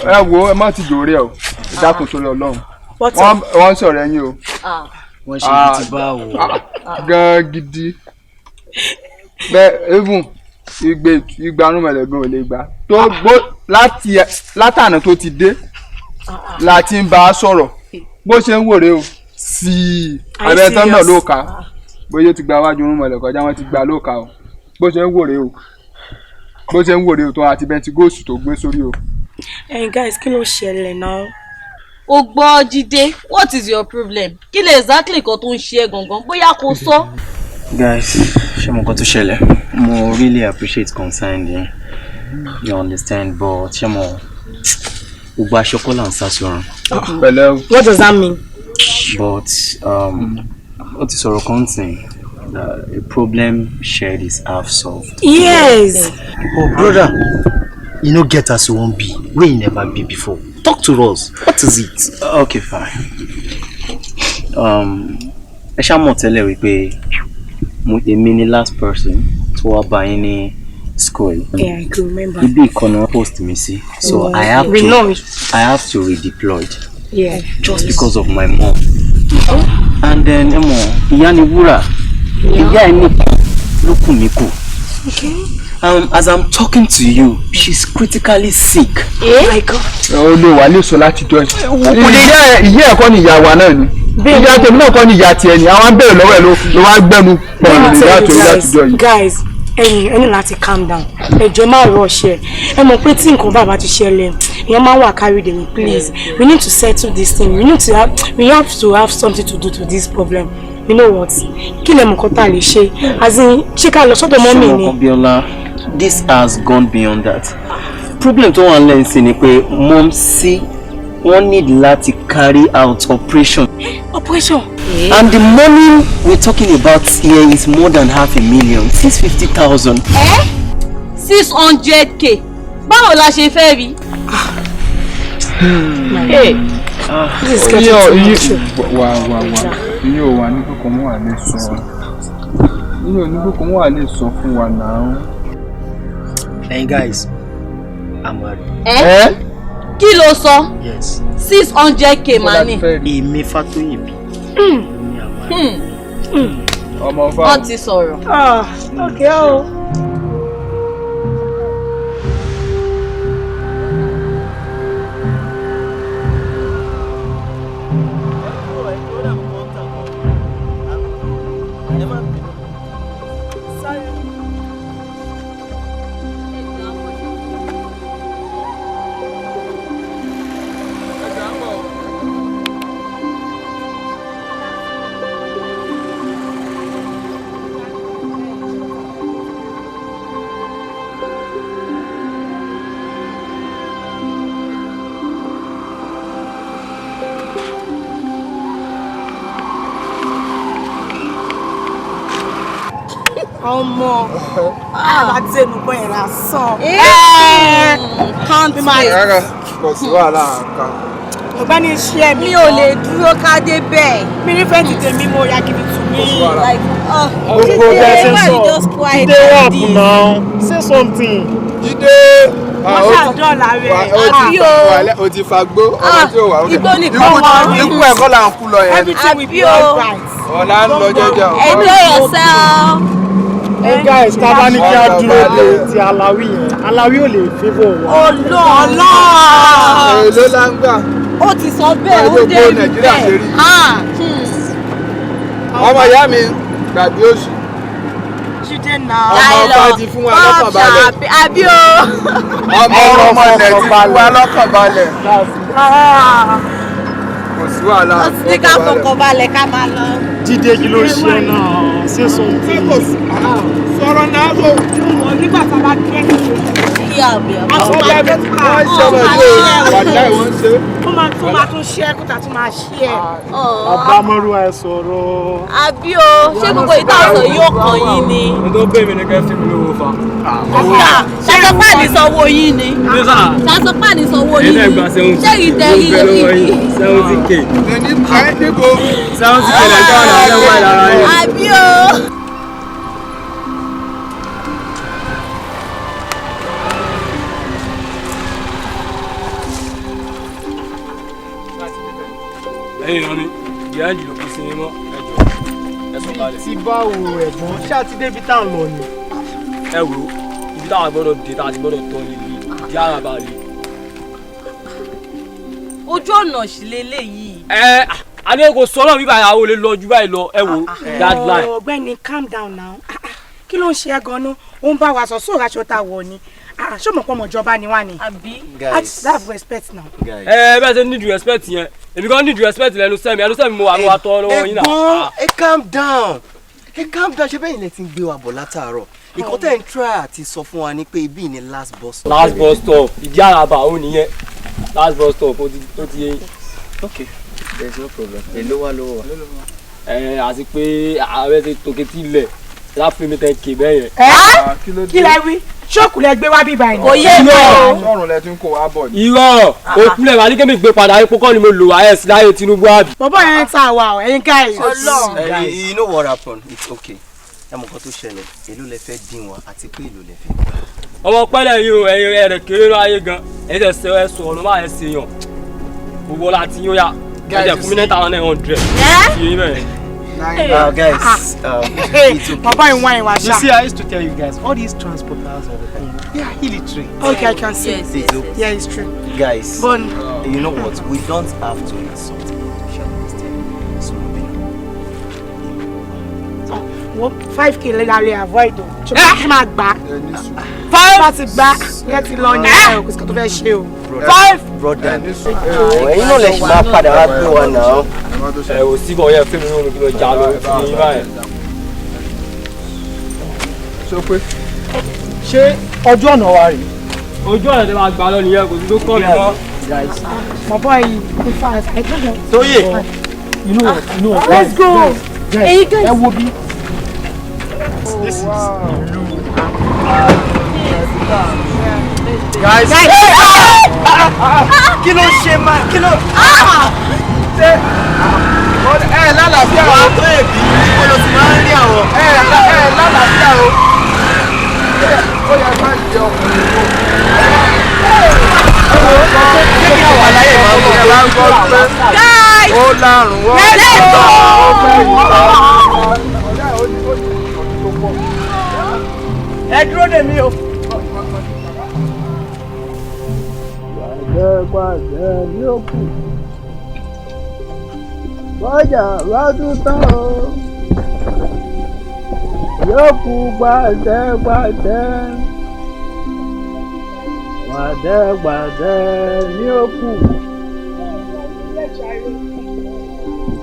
Ẹ wo ẹ má ti jòrè o. Ẹ dákun sórí Ọlọ́run. Wọ́n ń sọ̀rọ̀ ẹ̀yin o. Wọ́n ṣe ibi tí bá o. Gan gidi. Bẹ́ẹ̀ even igbe igbarun mẹ̀lẹ́gbọ̀n ò lè gbà. Tó gbó láti látànà tó ti dé la ti ń bá a sọ̀rọ̀. Bó ṣe ń wòrè o. Sí i abẹ́tán náà ló kà á. Bóyá ó ti gba wájú irun mọ̀lẹ́ kọjá, wọ́n ti gba ló kà o. Bó ṣe ń wòrè o. Bó ṣe ń wòrè o tó àti bẹntigóòsì tó gbé sórí o. Hey guys, kí ló ṣẹlẹ̀ náà? O gbọ́ Jídé, what is your problem? Kí lè exactly nǹkan tó ń ṣe ẹ́ gangan? Bóyá kò sọ. Guys, ṣé mo nǹkan tó ṣẹlẹ̀? Mo really appreciate concern yẹn. You understand, but ṣé mo gbogbo aṣọ kọ́ là ń sá sọ́run. Pẹ̀lẹ́ o. What does that mean? But ó ti sọ̀rọ̀ kan sìn, a problem shared is half solved. Yes. Oh brother, you no get as you wan be wey you never be before. Talk to us. What is it? Okay, fine. Ẹ ṣá mọ̀ tẹ́lẹ̀ wípé èmi ni last person tó wá bá yín ní school. Yeah, I can remember. Ibi ìkànnì wọn post mi sí. So I have to redeploy. Yeah. Just because of my mom. And then ẹ mọ̀, ìyá ni wúrà. Ìyá ẹ nìkan ló kù mí kù. Okay. As I'm talking to you, she's critically sick. Oh my God. Ó lè wà lè sọ láti jọ ẹ. Ìyá ẹ̀kọ́ ni ìyá wa náà ni. Ìyá tèmi náà kọ́ ni ìyá tiẹ̀ ni. Àwọn bẹ̀rẹ̀ lọ́wọ́ ẹ̀ ló wá gbẹ́nu pọ̀ ní láti jọ yìí. Guys, ẹ̀yin ẹ ní láti calm down. Ẹ jọ̀ọ́ má rush ẹ. Ẹ mọ̀ pé tí nǹkan bàbá ti ṣẹlẹ̀, èèyàn máa wà carried away. Please, we need to settle this thing. We have to have something to do to this problem. You know what? Kí lẹ mọ̀ nǹkan tá a lè ṣe? As in, ṣé ká lọ sọ́dọ̀ mọ́mì ni? Bíọ́lá, this has gone beyond that. Problem tó wà nílẹ̀ ń sìn ni pé mọ́mísí wọ́n need láti carry out operation. Operation? And the money we're talking about here is more than 500,000, 650,000. 600K. Báwo la ṣe fẹ́ rí? This is getting too much. Wà wà wà, iye ò wà ní kókó mú wà lè sọ. Iye ò ní kókó mú wà lè sọ fún wa náà. Hey guys, I'm married. Ẹ kí ló sọ? Yes. 600K máa ní. Èmi Fátóyìnbí. Ọmọ fa. Wọ́n ti sọ̀rọ̀. Okay o. Ọmọ àbátẹnubọ ẹ̀ lásán. Can't wait. Rárá, kò sí wàhálà kan. Ọ̀gbẹ́ni ṣe mi. Mi ò lè dúró ká dé bẹ́ẹ̀. Mi ní fẹ́ǹtì tèmi mo ya give it to me. Gbogbo bẹ́ẹ̀ ṣe ń why sọ. you just quiet Jídé like up this? now, say something. Jídé. Wọ́n ṣàdọ́là rẹ̀. Àbí o. O ti fa gbó ọmọ tí ò wà. Igbó nìkan wà rí. Ikú ẹ̀kọ́ là ń kú lọ yẹn. Everything will be Àbí o. alright. Ọ̀la ń lọ jẹ́jẹ́ o. Enjoy yourself. Hey guys, tá a bá ní kí a dúró de ti Aláwí yẹn, Aláwí ò lè favour wa. Ọlọ́ọ̀. Èló la ń gbà. Ó ti sọ bẹ́ẹ̀, ó dé Gbogbo rí Nàìjíríà ṣe bẹ́ẹ̀. rí. Ọmọ ìyá mi gbàgbé òṣì. Jídé náà. Ọmọ ọba ti fún wa lọ́kàn balẹ̀. Àbí o. Ọmọ ọmọ ilẹ̀ ti fún wa lọ́kàn balẹ̀. Kò sí wàhálà. Ó ti ní ká fọkàn balẹ̀ ká máa lọ. Jídé kí ló ṣe náà, say something. Sọ̀rọ̀ náà lò. Nígbà tá a bá dé Kí àbí a tún máa dé Wọ́n ṣe ọmọ yìí o, wàláì wọ́n ṣe. Ó máa tún máa tún ṣe é kó tà tún máa ṣe é. Bàbá Mọ́rúwá ẹ sọ̀rọ̀. Àbí o, ṣé gbogbo ìtàsán yóò kàn yín ni? Mo tó bẹ̀ mí ni kẹ́ fi mi lówó fa. Ṣàṣọpá ní sanwó yín ni. Ṣàṣọpá ní sanwó yín ni. Ṣé ìtẹ̀ yín ni? 70K. Ẹni dìbò. 70K lẹ́jọ́ ọ̀nà àtẹ́wọ́ ìlara yín. Àbí o. Ẹ̀yin ìran mi, ìyá ìlú ló kú sí ní mọ́, ẹ jọ̀ọ́, ẹ sọ kalẹ̀. Ti báwo ẹ̀gbọ́n, ṣé a ti débi tá à ń lọ ni? Ẹ wò ó, ibi táwọn gbọ́dọ̀ dé tá a ti gbọ́dọ̀ tọ́ ni ilé, ìdí àràbà le. Ojú ọ̀nà sì leléyìí. Ẹ adé kò sọ náà bíbá àwọn olè lọ ju báyìí lọ, ẹ wò ó, guideline. Ọ̀gbẹ́ni calm down now. Kí ló ń ṣe ẹ́ gan-an? Ó ń bá wa sọ sóòrò aṣọ tá a wọ̀ ni. Ṣé o mọ̀ pé ọmọ ìjọba ni wá ni? Àbí? Guys. Have respect now. Ẹ bẹ́ẹ̀ ṣe need respect yẹn, èmi gan need respect lẹ́nu sẹ́mi, ẹnu sẹ́mi mo wà mo wà tọ́ lọ́wọ́ yín náà. Ẹ̀gbọ́n, ẹ calm down. Ẹ calm down, ṣe bẹ́ẹ̀ ilẹ̀ ti ń gbé wa bọ̀ látàárọ̀. Ìkọ́ tẹ̀ ń try àti sọ fún wa ni pé ibí ni last bus stop. Last bus stop, ìdí àràbà ó nìyẹn. Last bus stop, ó ti yé yín. Okay, there is no problem. Èló wà lówó wa. Ẹ àti pé ààrẹ ti tòkè tí ilẹ̀ láfi mi tẹ kè bẹ́ẹ̀ yẹn. Kí lẹ wí? Ṣóòkù lẹ gbé wá bíbá ẹ̀. Kò yé mi o. Sọ̀rùn lẹ ti ń kó wa bọ̀ ni. Irọ́ òkúlẹ̀ wà ní kémi gbé padà epo kọ́ ni mo lò wá ẹ̀ sí láyé Tinubu àbí. Bọ̀bọ̀ yẹn ń ta wa o, ẹ̀yin guys. You know what happened? It's okay. Ẹ mọ̀ nǹkan tó ṣẹlẹ̀, èló lẹ fẹ́ dín wa àti pé èló lẹ fẹ́ gbà. Ọmọ pẹ́lẹ̀ yìí o, ẹ̀yin ẹ̀rẹ̀ kéré ló ayé gan. Ẹ̀yin tẹ̀ ṣe ẹ sọ ọ̀nà máa ẹ̀ ṣe yàn. Gbogbo ọlá ti yín ó yá. Ẹ jẹ́ fún mi 9,900. Ti yín bẹ́ẹ̀. Guys, it's okay. Bàbá ìwọ̀n ìwà You ṣá. see, I used to tell you guys, all these transporters all the time, they are illiterate. Okay, I can see. Yes, yes, yes. Yeah, it's true. Guys, But- you know what? We don't have to insult him. You understand? So, Wo 5K lè la lè avoid o. Ṣé o máa gbà? Five. Bá ti gbà, yẹn ti lọ yẹn o, kò sí kan tó fẹ́ ṣe o. Five. brother, ẹ̀yin náà lè ṣì máa padà wá gbé wa náà. Ẹ ò sí bọ̀ yẹ fíìmù nínú kí ló já lọ sí ní báyìí. Sọ pé ṣé ọjọ́ ọ̀nà wa rèé? Ojú ọ̀nà tẹ máa gbà lọ nìyẹn, kò sí tó kọ́ mi mọ́. Bàbá yìí, in fact, I don't know. Tóyè. You know what? You know what? Let's go. Guys, Hey, guys. ẹ wo bí. This is ìlú. Guys. Kí ló ṣe máa kí ló. Ṣé ẹ lálàáfíà o? Wàá tó èbí kó ló ti máa ń rí àwọn. Ẹ lálàáfíà o. Ó yẹ ká jẹ ọkùnrin kó. Ṣé kí àwọn aláyè máa ń bọ̀? Guys! Ó lárùn wọ́n. Let's go! Ó fẹ́ yìí. Ẹ dúró dè mí o. Pàṣẹ ní òkú. Bọ́jà bá tún tán o. Yóò kú pàṣẹ pàṣẹ. Pàṣẹ pàṣẹ ní òkú.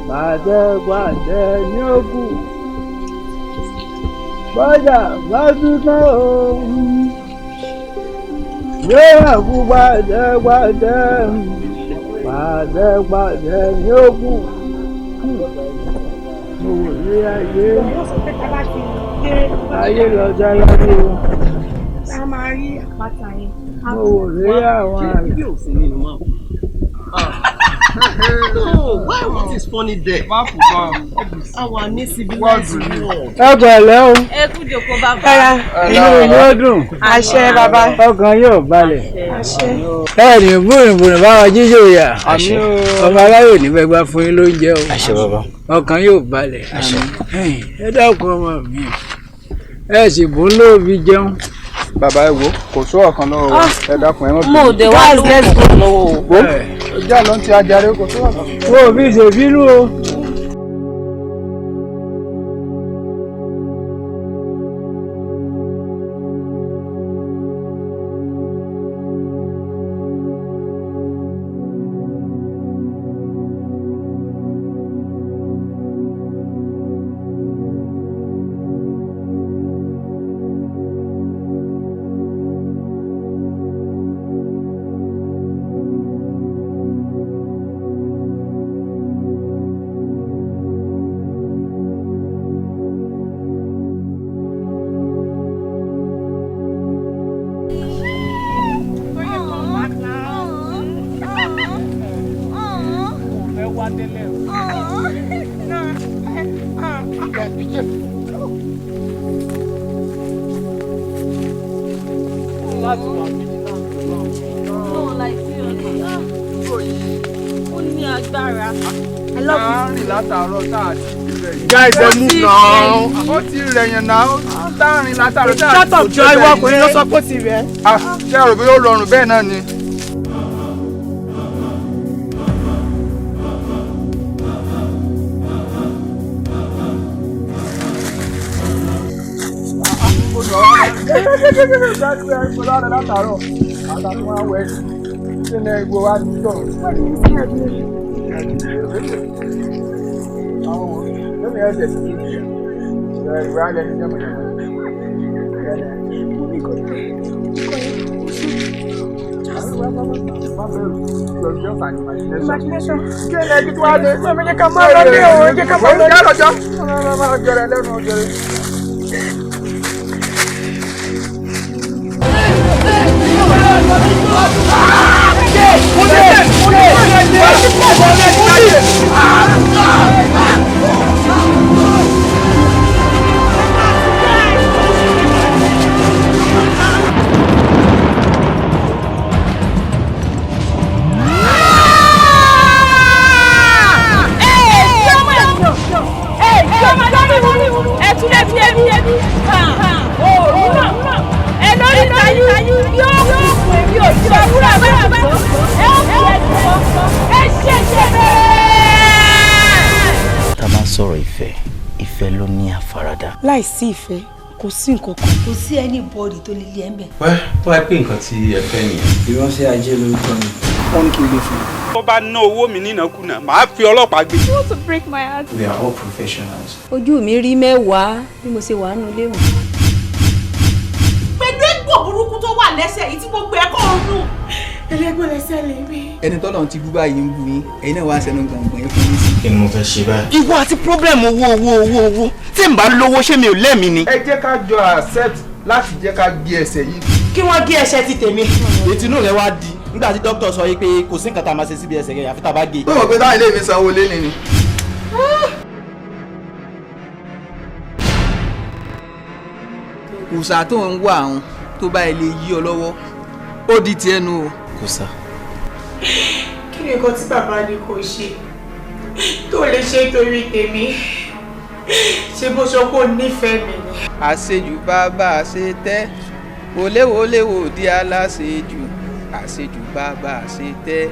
Pàṣẹ pàṣẹ ní òkú. Bọ́jà bá tún tán o. Yóò kú pàṣẹ pàṣẹ. Pàṣẹ pàṣẹ ní òkú. Mo wò ní ayé. Ayé lọ sálábí o. A máa rí àpáta yẹn. Mo wò ní àwọn àrùn. No, why what is funny there? Our ní civilized world. Ẹ pẹ̀lẹ́ o. Ẹ kú jòkó bàbá. Inú mi yóò dùn. Àṣẹ bàbá. Ọkàn yóò balẹ̀. Àṣẹ. Ẹ ní búrìnbùrìn báwa jíjò yà. Àṣẹ. Ọmọ aláyò ní fẹ́ gbá fún yín lóúnjẹ o. Àṣẹ bàbá. Ọkàn yóò balẹ̀. Àṣẹ. Ẹ dákun ọmọ mi. Ẹ sì bùn lóòbí jẹun. Bàbá ẹ wo, kò sọ ọ̀kan lọ́wọ́ wa. Ẹ dákun ẹ má bínú. Mo dé wá Guys, let's go. lọ́wọ́ o. Wo ọjà ló ń ti ajaré kò sọ ọ̀kan. Wo bí ṣe bínú o. No, like seriously. Ah, ó ní agbára. I love À ń rìn látàárọ̀ tá a ti rẹ̀ yìí. Guys, ẹ move now. Ó ti rẹ̀yàn náà, ó tá a rìn látàárọ̀ tá a ti Shut up, Joy. Ìwọ ọkùnrin ló sọ pé ó ti rẹ̀. Ah, ṣé ẹ rò bí ó rọrùn bẹ́ẹ̀ náà ni? Imagination. Kí ni ẹbí tí wàá dé? Mọ̀mí jẹ́ ká máa lọ ní òun, jẹ́ ká máa lọ ní. Ẹ ìfẹ́, ìfẹ́ ló ní àfaradà. Láìsí ìfẹ́, kò sí nǹkan kan. Kò sí anybody tó lè lé ẹ ń bẹ̀. Wẹ́ tó wáá pé nǹkan tí ẹ fẹ́ nìyẹn. Ìránṣẹ́ ajé lórúkọ mi. Wọ́n ní kí n gbé fún un. Tó bá ná owó mi nínàkúnà, màá fi ọlọ́pàá gbé. You want to break my heart. We are all professionals. Ojú mi rí mẹ́wàá bí mo ṣe wà nínú ilé wọn. Pẹ̀lú egbò burúkú tó wà lẹ́sẹ̀ yìí tí gbogbo ẹ̀ kọ́ ń rùn. Ẹlẹ́gbọ́n lẹ́sẹ̀ lè mi. Ẹni tọ́lọ̀ ti bú báyìí ń bú yín, ẹ̀yin náà wá sẹ́nu gbọ̀ngbọ̀n yín fún mi sí. Kí ni mo fẹ́ ṣe báyìí? Ìwọ àti problem owó owó owó owó tí n bá lówó, ṣé mi ò lẹ́mìí ni? Ẹ jẹ́ ká jọ accept láti jẹ́ ká gé ẹsẹ̀ yìí. Kí wọ́n gé ẹsẹ̀ ti tèmi. Ètí inú rẹ wá di nígbà tí dókítà sọ yìí pé kò sí nǹkan tá a máa ṣe síbi ẹsẹ̀ rẹ̀ àfi tá a bá gé. Tó mọ̀ pé táwọn ilé mi sanwó lé ni. Òòṣà tó ń wá àwọn tó bá ilé yí ọ lọ́wọ́, ó di tiẹ̀ nu o. Kò sá. Kí ni nǹkan tí bàbá ní kò ṣe tó lè ṣe torí tèmi? Ṣé bó sọ pé ó nífẹ̀ẹ́ mi ni? Àṣejù bàbá àṣetẹ́, wọléwọléwò di aláṣejù, àṣejù bàbá àṣetẹ́.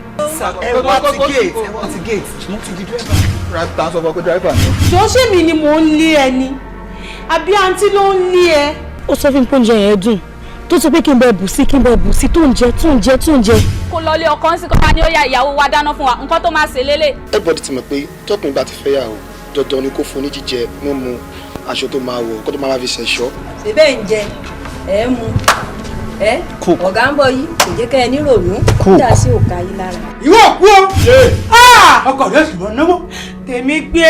Ẹ wá ti gate, ẹ wá ti gate, mo ti di driver. Tá a sọ fún ọ pé driver ni. Jọ, ṣé mi ni mò ń lé ẹ ni àbí àǹtí ló ń lé ẹ? Ó sọ fún mi pé oúnjẹ yẹn dùn, tó sọ pé kí n bẹ bù sí, kí n bẹ bù sí, tó ń jẹ, tó ń jẹ, tó ń jẹ. Kó lọ lé ọkọ ń sí kọ́ta ni ó ya ìyàwó wa dáná fún wa, nǹkan tó máa ṣe lélẹ̀. Everybody ti mọ̀ pé tọkùnrin bá ti fẹ́yàwó, dandan ni kó fún ní jíjẹ mímu, aṣọ tó máa wọ̀, kó tó máa fi ṣẹ̀ṣọ́. Ṣe bẹ́ẹ̀ ń jẹ ẹ ń mu ẹ, ọ̀gá ń bọ̀ yìí kò jẹ́ kẹ́ ẹ níròònú kódà sí òkà yìí lára. Ìwọ kú o. Ọkọ rẹ sì mọ náwó. Tèmi gbé.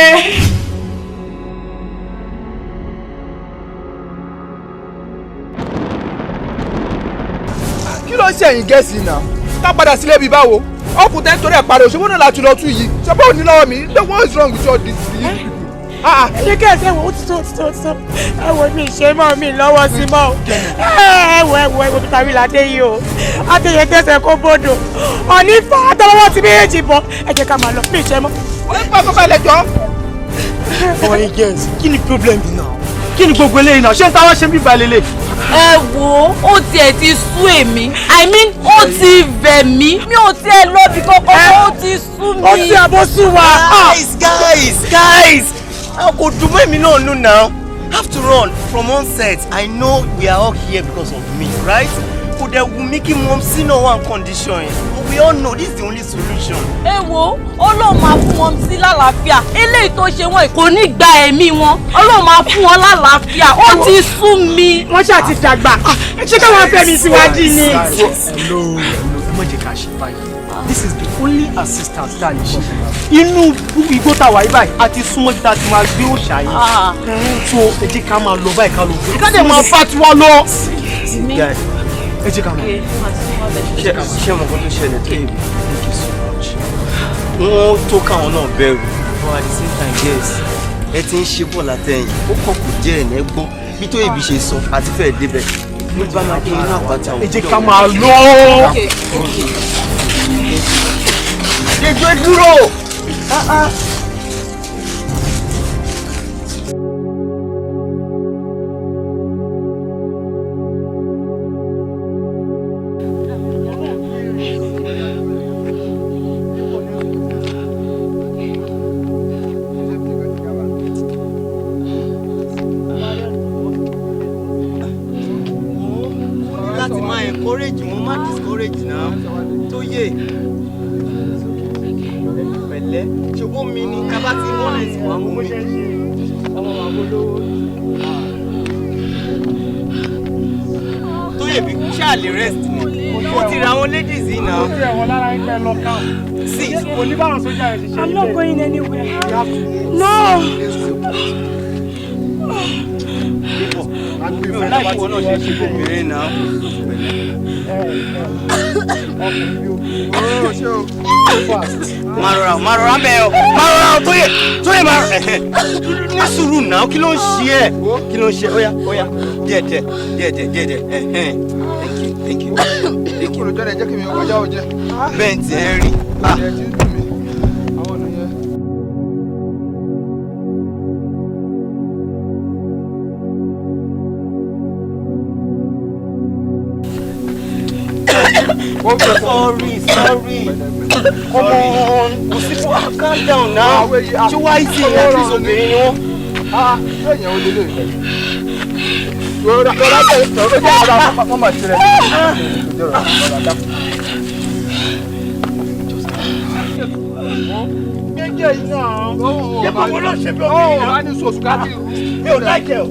Kí ló ń ṣe ẹ̀yin gẹ̀ẹ́sì náà? Ká padà sílé bíi báwo? Ọkùnrin tẹ́ ń torí ẹ̀ pariwo, ṣé wọ́n náà láti lọ tú yìí? Ṣé báwo ní lọ́wọ́ mi? What is wrong with all this people? Ẹ jẹ́ kí ẹsẹ̀ wo, ó ti tó, ó ti tó, ó ti tó. Ẹ wo, mi ṣe mọ́ mi lọ́wọ́ sí mọ́ o. Ẹ wo, ẹ wo, ẹ wo bí tàbí ládé yìí o. Àtẹ̀yẹ tẹ̀sẹ̀ kó bodò. Ọ̀ní fa àtọwọ́ ti méjì bọ̀. Ẹ jẹ́ ká máa lọ, mi ṣe mọ́. Wọ́n pa kọ́kọ́ ilẹ̀ jọ. Ọ̀yin girls, kí ni problem yìí náà? Kí ni gbogbo eléyìí náà? Ṣé táwọn ṣe ń bíbá lélẹ̀? Ẹ wo, ó tiẹ̀ ti sú èmi, I mean, ó ti bẹ̀ mí, mi ò tiẹ̀ lọ́bi kankan, ó ti sú mi. Ó ti àbọ̀ sú wa. Guys, guys, guys, a kò dùn mọ́ èmi náà nù now. After all, from onset, I know we are all here because of me, right? Kò dẹ̀ wù mí kí mumsy náà wà ní condition yẹn. But we all know this is the only solution. Ẹ wo, Ọlọ́run máa fún wọn sí lálàáfíà. Eléyìí tó ṣe wọn kò ní gba ẹ̀mí wọn. Ọlọ́run máa fún wọn lálàáfíà. Ó ti sú mi. Wọ́n ṣáà ti dàgbà. Ṣé káwọn fẹ́ mi síwájú ni? Hello, hello, ẹ má jẹ́ ká ṣe báyìí. This is the only assistance tá a lè ṣe. Inú igbó tá a wà yìí báyìí, a ti súnmọ́ ibi tá a ti máa gbé òòṣà yìí. So ẹ jẹ́ ká máa lọ báyìí, ká lọ gbé. Ká dẹ̀ máa bá tiwa lọ. Guys, ẹ jẹ́ ká máa. Ṣé mo kọ́ tó ṣẹlẹ̀ tó yẹ? Thank you so much. Wọ́n tó káwọn náà bẹ̀rù. But at the same time, yes, ẹ ti ń ṣe bọ̀ látẹ̀yìn. Ó kọ̀ kù díẹ̀ ní ẹ gbọ́. Bí tó èbí ṣe sọ, àti fẹ́ẹ̀ débẹ̀. Ní bá máa dé inú àpáta òun. Ẹ jẹ́ ká máa lọ. Dèjọ́ dúró. Láti máa encourage wọn, má discourage náà tó yẹ pẹ̀lẹ́. Ṣùgbọ́n mi ní ká bá ti mọ́lẹ̀ sí wa mú mi. Tó yẹ bí ṣáà lè rest ni mo ti ra àwọn ladies yìí náà. Ó ti ẹ̀wọ̀n lára ń pẹ́ lọ kàn. Sí. Kò ní báwọn sójà rẹ̀ ṣiṣẹ́. I'm not going anywhere. No. Mi ò láì wọ́n náà ṣe ṣe obìnrin náà. Máa rọra o, máa rọra bẹ́ẹ̀ o, máa rọra o, Tóyè, Tóyè, máa rọra. Ní sùúrù náà, kí ló ń ṣe ẹ́? Kí ló ń ṣe? Óyá, óyá, díẹ̀ díẹ̀, díẹ̀ díẹ̀, díẹ̀ díẹ̀, ẹ̀hẹ́n. Thank you, thank you, thank you. Olùjọ́ rẹ̀ jẹ́ kí mi kọjá o jẹ́. Bẹ́ẹ̀ tí ẹ rí. Ẹ ti ń dùn mí. Àwọn ọ̀nà yẹn. Sorry, sorry. Come on. Kò sí fún Calm down now. Ṣé wàá ìsì ìyá àti obìnrin ni wọ́n? Lẹ́yìn o lélẹ̀. Rọra rọra jẹ́ ọ̀rọ̀ wọ́n máa ṣe rẹ̀. Gẹ́gẹ́ yìí náà. Ṣé báwo ló ṣe bí obìnrin náà? Ó ní sọ̀sù ká ti rú. Mi ò láìkẹ́ o.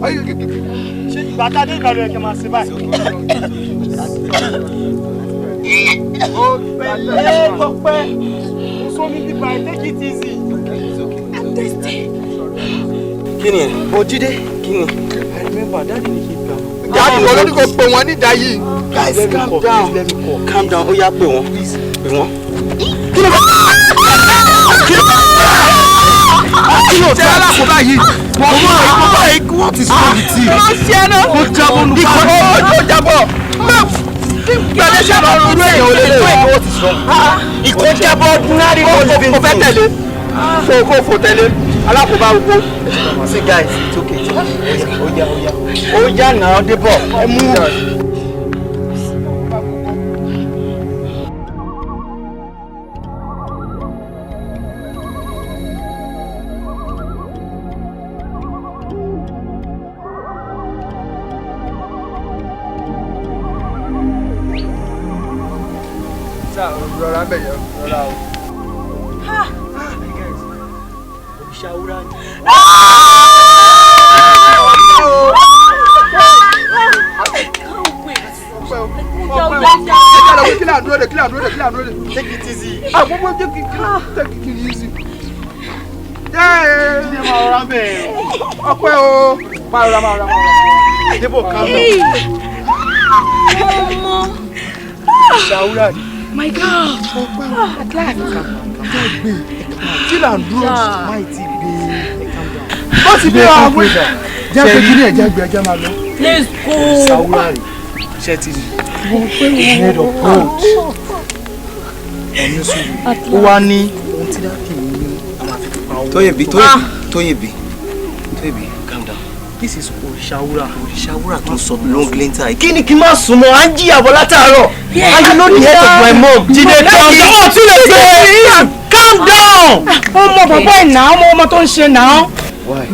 Ṣé ìgbà tá a dé ìgbàlódé ẹ̀kẹ́ máa ṣe báyìí? Pẹ̀lẹ́ Tọ́pẹ́, mo sọ mi bíbá ẹ̀, take it easy. I'm thirsty. Kí ni ẹ̀? Bọ̀ Jídé, kí ni? I remember daddy ni kí n gbà. Daddy wo ló ní kò pè wọ́n ní ìdáyìí? Guys, calm down. Calm down, ó yá pè wọ́n. Pè wọ́n. Kí ló Kí ló ṣe alákòóbá yìí? Wọ́n mú àkóbá yìí, what is wrong with you? Kí ló ṣe é náà? Ó jábọ́ nù. Ó jábọ́. Gbàdé ṣe lọ rú èèyàn ò lè lè. What is wrong? Ìkó jábọ́ ordinary living Kò fẹ́ tẹ̀lé. Fò kò fò tẹ̀lé. Alákòóbá gbogbo. See guys, it's okay. Ó yá, ó yá. Ó yá náà, Débọ̀. Ẹ mú. Rọra ń bẹ̀ yẹn, rọra o. Òrìṣà wúrà ni. Kí là ń dúró de, kí là ń dúró de, kí là ń dúró de. Take it easy. Àwọn ọmọ jẹ́ kí take it easy. Ṣé máa rọra ń bẹ̀? Ọpẹ́ o. Máa rọra, máa rọra, máa rọra. Débò calm down. Ọmọ. Òrìṣà wúrà ni. My God! At last. Kí là ń dúró? Máì ti gbé ẹ calm down. Ó ti bí àwọn jẹ́ pé kí ni ẹ̀jẹ̀ gbé ẹjẹ́ máa lọ. Let's go. Òrìṣà wúrà rè ṣé ti rí head of gold. Ẹ̀mí sùúrù. Ó wá ní ohun tí dáàbì mi ní a máa fi pa owó. Tóyìnbí, Tóyìnbí, Tóyìnbí, calm down. This is òrìṣà wúrà. Òrìṣà wúrà tó sọ long lenta yìí. Kí ni kí n má sùn mọ́? À ń jìyà bọ̀ látàárọ̀. And you know the head of my mom. Jídé calm down. Ó tún lè gbé. Calm down. Ọmọ bàbá ẹ̀ náà, ọmọ ọmọ tó ń ṣe náà. Why?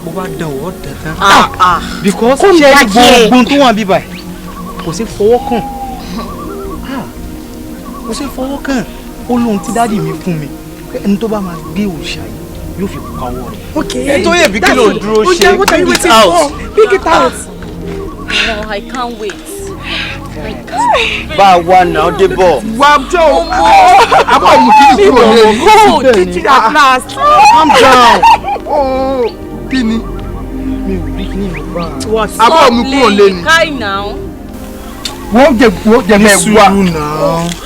Bó bá dán wọ́ dán tán. Because ṣé gbogbo tó wà bíbà kò sí fọwọ́ kàn. Kò sí fọwọ́ kàn. Ó lóhun tí dáàdì mi fún mi. Ẹni tó bá máa gbé òrìṣà yìí yóò fi pa ọwọ́ rẹ̀. Okay. Ẹ Tóyìnbí kí ló ń dúró ṣe? What are you Pick it waiting out. for? Pick it out. No, I can't wait. I can't wait. Bá a wà náà Débọ̀. Wà á jẹ́ o. Àbọ̀ mú kí ni kúrò lé ní. Oh, did it at last. Calm down. Kí ni? Mi ò rí kí ni mo bá a. Àbọ̀ mú kúrò lé ní. Kai now. Wọ́n jẹ wọ́n jẹ mẹ́ wá.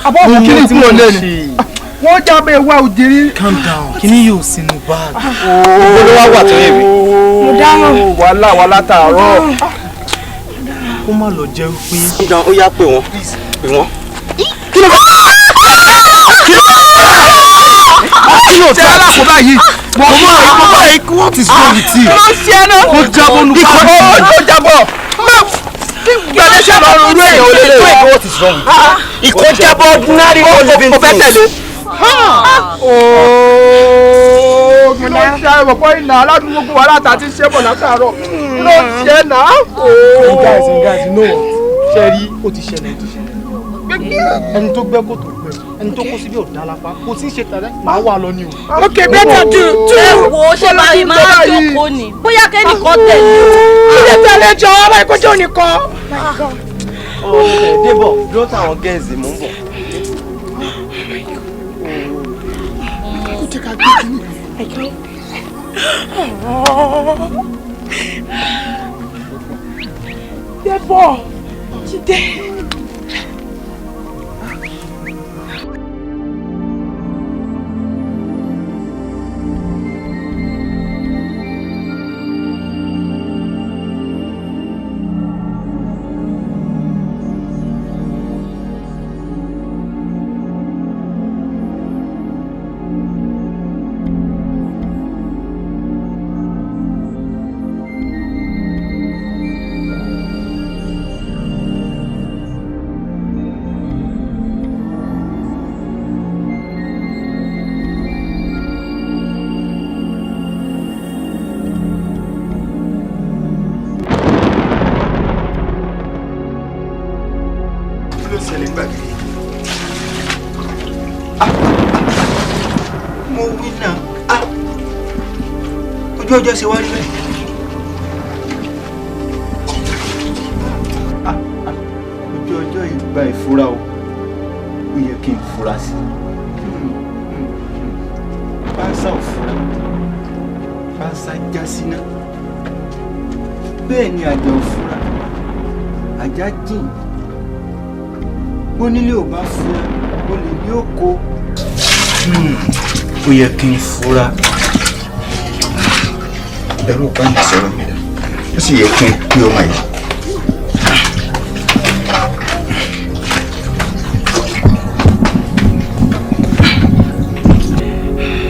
Àbọ̀ mú kí ni kúrò lé ní. Wọ́n jábẹ́ wá òjìrí. Calm down. Kí ni yóò sínú báàgì? Ó ló wá wà Tóyìnbí. Mo dáhùn. Wàhálà wàhálà tààrọ̀. Kó má lọ jẹ́ pé. Calm down, ó yá pè wọ́n. Pè wọ́n. Kí ló Kí ló ṣe alákòóbá yìí? Wọ́n mú àkóbá yìí, what is wrong with you? Kí ló ṣe é náà? Ó jábọ́ nù. Ó jábọ́. Gbàdé ṣe lọ rú èèyàn ò lè lè. What is wrong? Ìkó jábọ́ ordinary living Kò fẹ́ tẹ̀lé. Ooo, kí ló ń ṣe àìmọ̀pọ̀ ìnà aládùúgbò gbogbo wàhálà tá a ti ṣe bọ̀ látàárọ̀? Kí ló ń ṣe náà? Hey guys, hey guys, you know what? Ṣé rí ó ti ṣẹlẹ̀ ó ti ṣẹlẹ̀. Ẹni tó gbẹ́ kò tó gbẹ́, ẹni tó kó síbí ò dá lápá, kò sí ṣe tàdá, màá wà lọ ni o. Okay, better do. Ẹ wo ṣé báyìí máa jókòó ni. Bóyá kẹ́nìkan tẹ̀lé o. Kí lè tẹ̀lé jọ ọmọ ìkọjọ́ nìkan. Débọ̀, dúró táwọn gẹ̀ẹ́sì mò ń bọ̀. Ó jẹ́ ká gbé kínní. Débọ̀, Jídé. Mo wí náà, ah, ojú ọjọ́ ṣe wá rí bẹ́ẹ̀. Ah, ojú ọjọ́ ìgbà ìfura o, ó yẹ kí n fura sí i. Fáńsá ò fura, fáńsá já síná. Bẹ́ẹ̀ ni àjà ò fura, àjà jìn. Bónílé ò bá fura, olè ní ó kó. Ó yẹ kí n fura. Ẹ̀rọ ìbánisọ̀rọ̀ mi dà, ó sì yẹ kí n pé ọmọ yìí.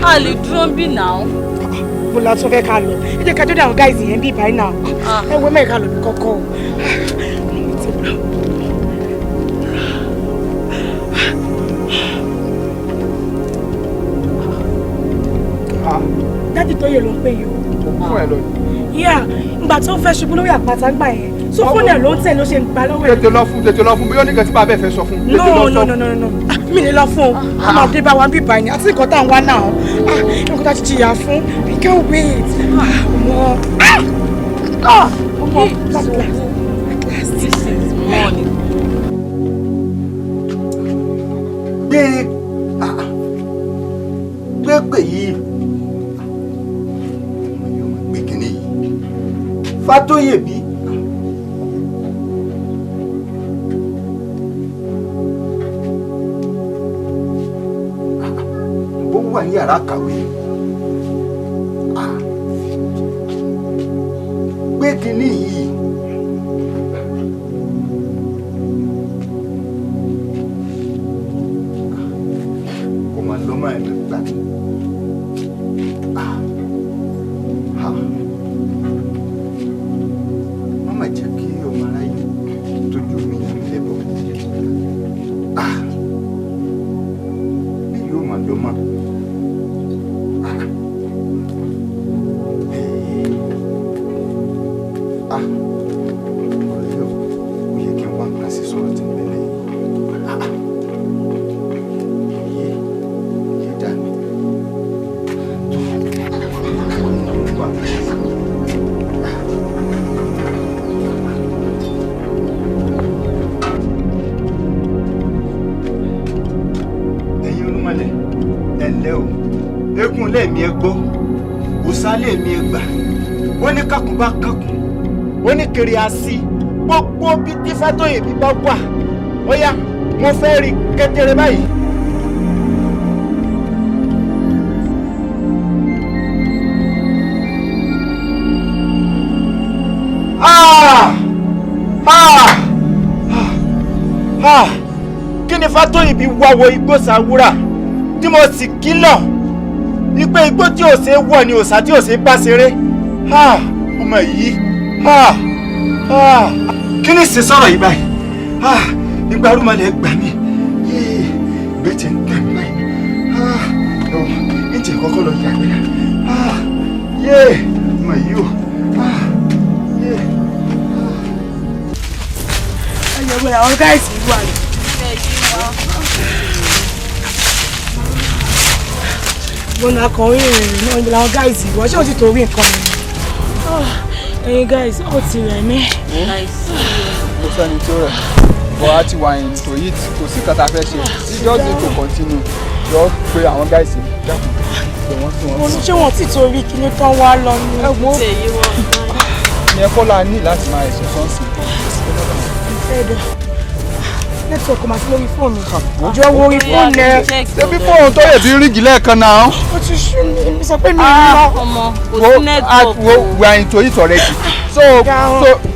A lè dúró ń bì náà. Mo la tún fẹ́ ká lọ. Ẹ jẹ́ ká tó dé àwọn guys yẹn bí báyìí náà. Ẹ wo mẹ́rin ká lọ bí kọ́kọ́ o. Daddy Tóyè ló ń pè yìí o. Fún ẹ lọ. Yeah, ìgbà tó fẹ́ ṣubú lórí àpáta gbà yẹn. So fóònù ẹ̀ ló ń tẹ̀ ló ṣe ń gbà lọ́wọ́ ẹ̀. Tètè lọ fún, tètè lọ fún, bóyá oníkan tí bàbá ẹ fẹ́ sọ fún. No, no, no, no, no. Mi lè lọ fún o. A máa dé bá wa bí báyìí àti nǹkan tá à ń wá náà. Nǹkan tá a ti jìyà fún. I can't wait. Ọmọ. Ọmọ. At last. At last. This is money. Gbé gbé pè yìí. Gbé kínní yìí. Fátóyè bí. Bó wà ní yàrá kàwé. Gbé kínní yìí. Kò mà lọ́mọ ẹ̀ gbà mí. Má má jẹ́ kí ọmọ aráyé tójú mi yàn mí lẹ́bọ̀. Bí yóò mà lọ́mọ. Ọ̀rẹ́ yóò, ó yẹ kí n wá nǹkan sí sọ̀rọ̀ tí ń bẹ lẹ́yìn. Iye dà mí. Wá nǹkan sí. Ẹ̀yin olúmọlẹ̀, ẹ ǹlẹ́ o. Eégún lẹ́ẹ̀mí ẹ gbọ́, òòṣà lẹ́ẹ̀mí ẹ gbà. Ó ní kákùn bá kákùn, ó ní kiri así. Gbogbo bí tí Fátóyè bí bá wà, ó yá, mo fẹ́ rí kékeré báyìí. Ah! Ah! Ah! Kí ni Fátóyè bí wá wọ igbó Sàwúrà tí mo sì kìlọ̀ wípé igbó tí ò ṣe é wọ̀ ni òòṣà tí ò ṣe é bá ṣeré. Ah! Ọmọ yìí. Ah! Ah! Kí ni ṣe sọ̀rọ̀ yìí báyìí? Ah! Ìgbà arúmọlẹ̀ gbà mí. Ìgbẹ́ ti ń gbà mí báyìí. Ah! Ẹ̀wọ̀n, ìjẹ́ kọ́kọ́ lọ yàgbẹ́ náà. Ah! Yé! Ọmọ yìí o. Ah! Yé! Ẹyẹ wo làwọn guys yìí wà ní. Mo nà kàn rí ìrìn náà níbi làwọn guys yìí wọ́n ṣé o ti torí nǹkan mi. Ẹyin guys, ó ti rẹ̀ mí. Kò sẹ́ni tó rẹ̀, but a ti wà into it, kò sí nǹkan tá a fẹ́ ṣe. You just need to continue. Jọ pé àwọn guys yìí dákun pé wọ́n sí wọn. Mo ní ṣé wọ́n ti torí kíní tán wá lọ ni. Ẹ wo ìyẹn kọ́ la ní láti máa ẹ̀sùn sọ́ọ̀sì. Ẹ̀dọ̀. Network kò máa sí lórí fóònù. Jọ wo orí fóònù ẹ. Ṣebí fóònù tó yẹ bí rígì lẹ́ẹ̀kan náà. Ó ti sú mi, mi sọ pé mi ò lọ. Ọmọ, kò Wo sí network wo we are into it already. So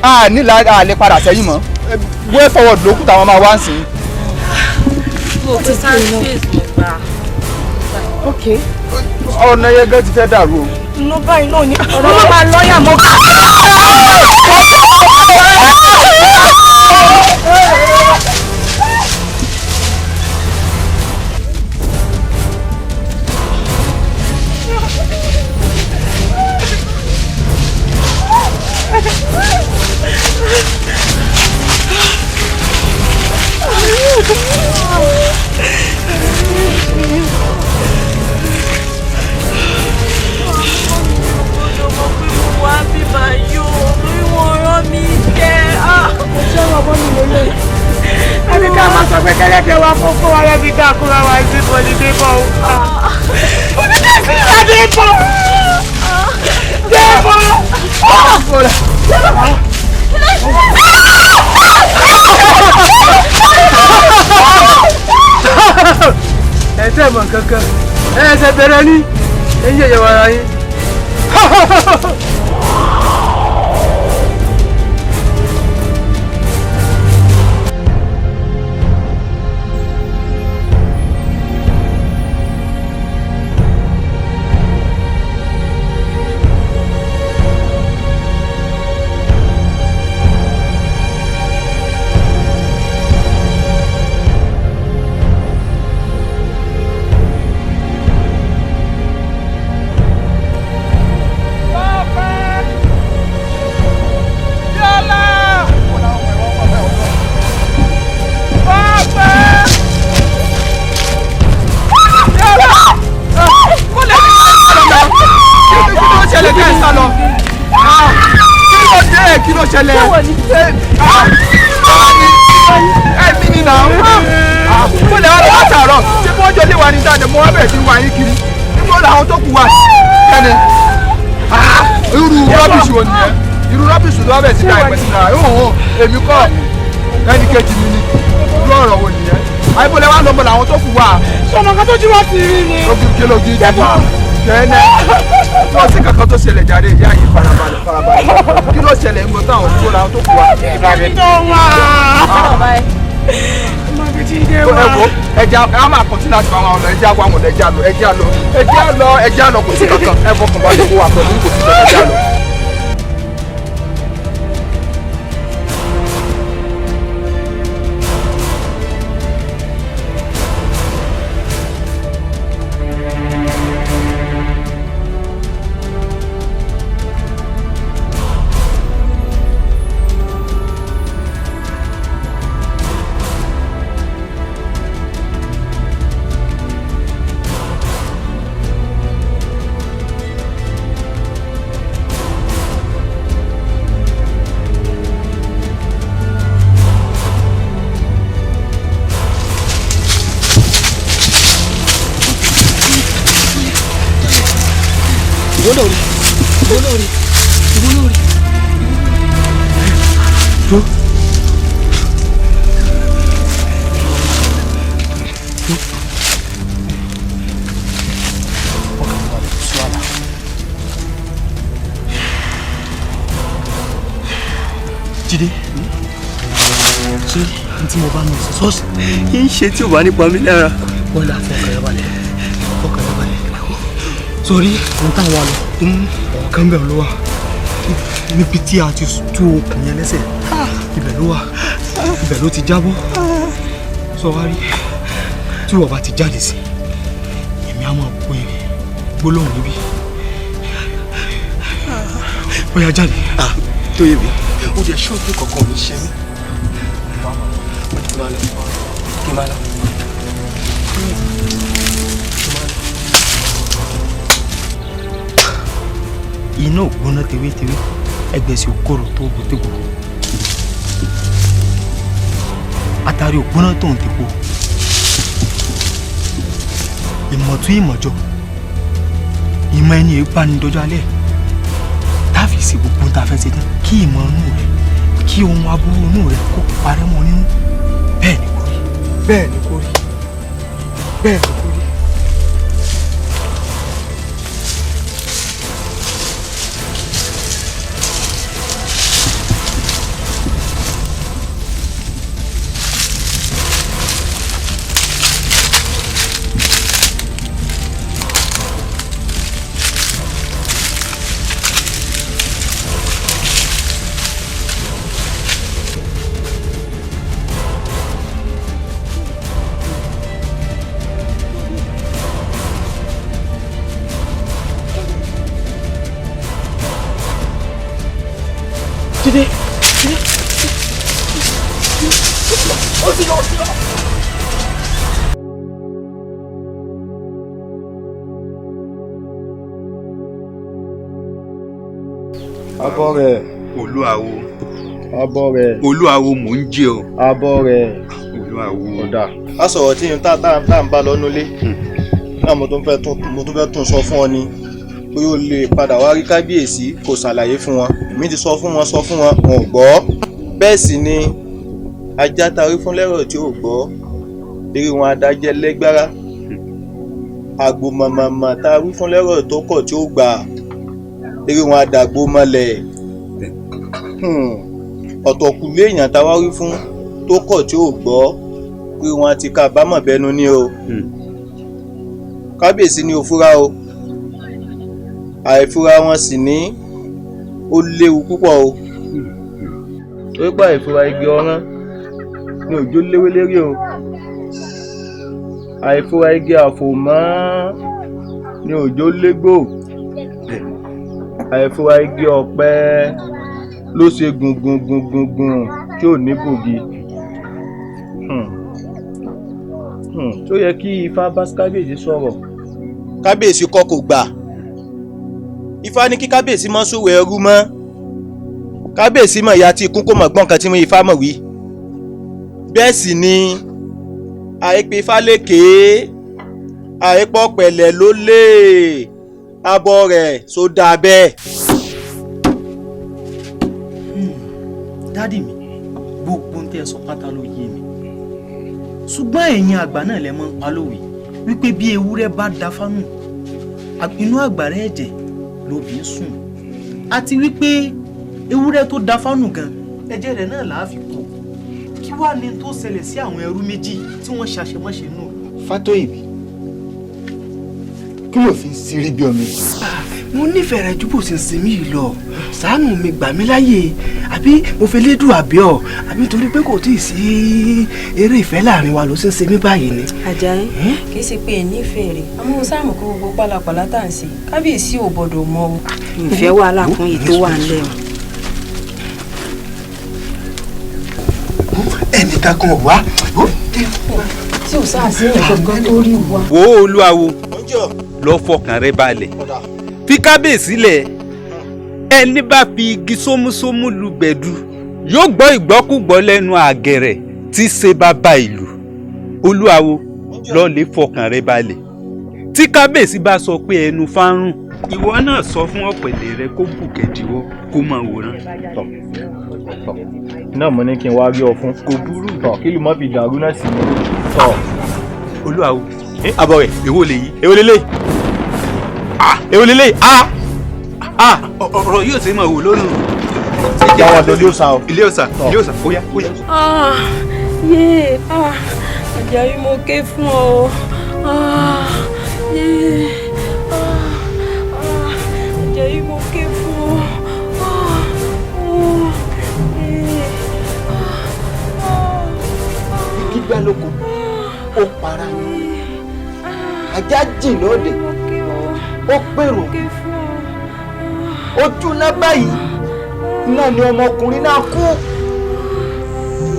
a ní la a lè padà sẹ́yìn mọ́. Way forward ló kù táwọn máa wá sí. Mo ti sáré face mo gbà. Ok. Ọ̀nà yẹn gan ti fẹ́ dàrú o. Inú báyìí náà ni ọmọ máa lọ́yà mọ́. Ẹ mọ̀ kankan ẹ ẹsẹ̀ bẹ̀rẹ̀ ní ẹ ń yẹ̀yẹ̀ wàrà yín. Kí ló ṣẹlẹ̀? Ẹ̀mí ni náà. Mo lè wá lọ látàárọ̀. Ṣé bí wọ́n jọ lé wa ní dáadé? Mo wá bẹ̀rẹ̀ sí wá yín kiri. Níbo làwọn tó kù wà? Kẹ́ni. Irú rọ́bìṣì wo nìyẹn? Irú rọ́bìṣì ló wá bẹ̀rẹ̀ sí dá ìpẹ́ sí náà. Èmi kọ́ ẹnì kejì mi ni. Irú ọ̀rọ̀ wo nìyẹn? Àyíbó lè wá lọ́mọ làwọn tó kù wà. Sọmọ kan tó jí wá ti rí ni. Kí ló jí jẹ́ kẹ́ẹ́nẹ́ kò sí kankan tó ṣẹlẹ̀ jáde ìyá yìí farabalẹ̀ farabalẹ̀ kí ló ṣẹlẹ̀ ń gbọ́ táwọn kó làwọn tó kù wá. Ìbàbí tó wà. Ìbàbí tí dé wá. Ẹ wo ẹja a máa kọ̀tí láti bá wọn lọ ẹja wá wọn lọ ẹja lọ ẹja lọ ẹja lọ ẹja lọ kò sí kankan ẹ fọkàn balẹ̀ kó wà pẹ̀lú kò sí kankan ẹja lọ. Jídé, ṣé n tí mo bá mi sọ sọ́ọ̀sì kí n ṣe tí ò bá nípa mi lára. Bọ́lá fọkàn rẹ balẹ̀, fọkàn rẹ balẹ̀. Sọrí ohun táwọn wà lọ, ọ̀rọ̀ kan bẹ̀rù ló wà. Níbi tí a ti tú okùn yẹn lẹ́sẹ̀, ibẹ̀ ló wà, ibẹ̀ ló ti jábọ́. Sọ wá rí, tí wọ́n bá ti jáde sí, èmi á máa pè gbólóhùn níbí. Bóyá jáde. Tóyèmí, ó jẹ́ ṣọ́ọ̀bù kankan mi ṣe mí. Kí máa lọ. Iná ò gbóná tewétewé, ẹgbẹ̀sì òkòrò tó gbòtégbò. Atari ò gbóná tó ń tepo. Ìmọ̀tún ìmọ̀jọ. Ìmọ̀ ẹni èé ni dọjọ́ alẹ́. Táàfì sí gbogbo tá a fẹ́ ṣe tán kí ìmọ̀ inú rẹ kí ohun aburú inú rẹ kó parẹ́ mọ́ nínú. Bẹ́ẹ̀ ni kò rí. Bẹ́ẹ̀ ni kò rí. Bẹ́ẹ̀ ni kò rí. Jídé, Jídé, ó ti lọ, ó ti lọ. Abọ́ rẹ̀. Olúawo. Abọ́ rẹ̀. Olúawo mò ń jẹ o. Abọ́ rẹ̀. Olúawo. Ọ̀dà. A sọ̀rọ̀ tí n tá ń bá lọ nulẹ̀. Náà mo tún fẹ́ tún sọ fún ọ ni pé ó lè padà wá rí kábíyèsí kó ṣàlàyé fún wọn. Èmi ti sọ fún wọn wọn ò gbọ́. Bẹ́ẹ̀ sì ni ajá tarí fún lẹ́rọ̀ tí ò gbọ́. Eré wọn adájẹ́ lẹ́gbára. Àgbò mọ̀mọ̀mọ̀ tá a wí fún lẹ́rọ̀ tó kọ̀ tí ó gbà, eré wọn àdàgbò mọ́lẹ̀. Ọ̀tọ̀kùlú èèyàn tá a wá wí fún tó kọ̀ tí ó gbọ́, pé wọn ti ká àbámọ̀ bẹnu ní o. Kábíyèsí ni ò fura o, àìfura wọn sì ní ó léwu púpọ̀ o. Torí pé àìfura igi ọ̀rán ni òjò léwé lérí o, àìfura igi àfòmọ́ ni òjò légbò, àìfura igi ọ̀pẹ ló ṣe gùngùngùngùngùn tí ò ní bògì. Tó yẹ kí ifá bá kábíyèsí sọ̀rọ̀. Kábíyèsí kọ́ kò gbà. Ifá ní kí kábíyèsí má ṣòwò ẹrú mọ́. Kábíyèsí mọ̀ ìyá tí ikún kò mọ̀ gbọ́n kan tí ifá mọ̀ wí. Bẹ́ẹ̀ sì ni àìpé ifá lékè, àìpọ̀ pẹ̀lẹ́ ló lè abọ́ rẹ̀ sódà bẹ́ẹ̀. Dádì mi, gbogbo ń tẹ́ sọ pátá ló yé mi, ṣùgbọ́n ẹ̀yin àgbà náà lẹ mọ́ ń pa lówe wípé bí ewúrẹ́ bá da fánù, inú àgbàrá ẹ̀jẹ̀ lóbi ń sùn, àti wípé ewúrẹ́ tó da fánù gan ẹ̀jẹ̀ rẹ̀ náà làá fi kó. Kí wàá ní tó ṣẹlẹ̀ sí àwọn ẹrú méjì tí wọ́n ṣàṣemọ́ṣe nù? Fátóyìnbí, kí ló fi ń ṣeré bí ọmọ yìí? Mo nífẹ̀ẹ́ rẹ ju bó ṣe ń sinmi yìí lọ. Ṣàánú mi, gbà mí láyè, àbí mo fi lédùn àbí ọ, àbí torí pé kò tí ì sí eré ìfẹ́ láàrin wa ló ṣe ń ṣe mí báyìí ni. Àjàyí, kì í ṣe pé ẹ nífẹ̀ẹ́ rẹ̀, àmọ́ sáàmù kó gbogbo pálapàla tá à ń ṣe kábíyèsí ò gbọ́dọ̀ mọ̀ o. Ìfẹ́ wàhálà fún èyí tó wà ńlẹ̀ o. Ẹnìkan kan wá. Tí ò sáà sí nǹkan tó rí wa. Wo olúwawo, lọ fọkàn rẹ balẹ̀, fi kábíyèsí lẹ̀. Ẹni bá fi igi sómúsómú lu gbẹ̀du yóò gbọ́ ìgbọ́kúgbọ́ lẹ́nu àgẹ̀rẹ̀ tí ṣe bàbá ìlú. Olúwawo, lọ lè fọkàn rẹ balẹ̀. Tí kábíyèsí bá sọ pé ẹnu fárùn, ìwọ náà sọ fún ọ̀pẹ̀lẹ̀ rẹ kó bùkẹ́dìwọ́ kó máa wòran. Náà mo ní kí n wá rí ọ fún. Kò burú. Tọ kí ló má fi dàrú náà sí mi. Tọ olúwawo. Abọ́ rẹ̀ èwo lè yí. Èwo lélẹ̀? Èwo lélẹ̀? Ọ̀rọ̀ yóò ṣe máa wò lónìí. Jáwọ́ lọ ilé òòṣà o. Ilé òòṣà, ilé òòṣà, ó yá, ó yá. Yé, Àjàyí, mo ké fún ọ. Yé, Àjàyí, mo ké fún ọ. Igi gbá lóko, ó para, ajá jìn lóde, ó pèrò, ojú náà báyìí náà ni ọmọkùnrin náà kú,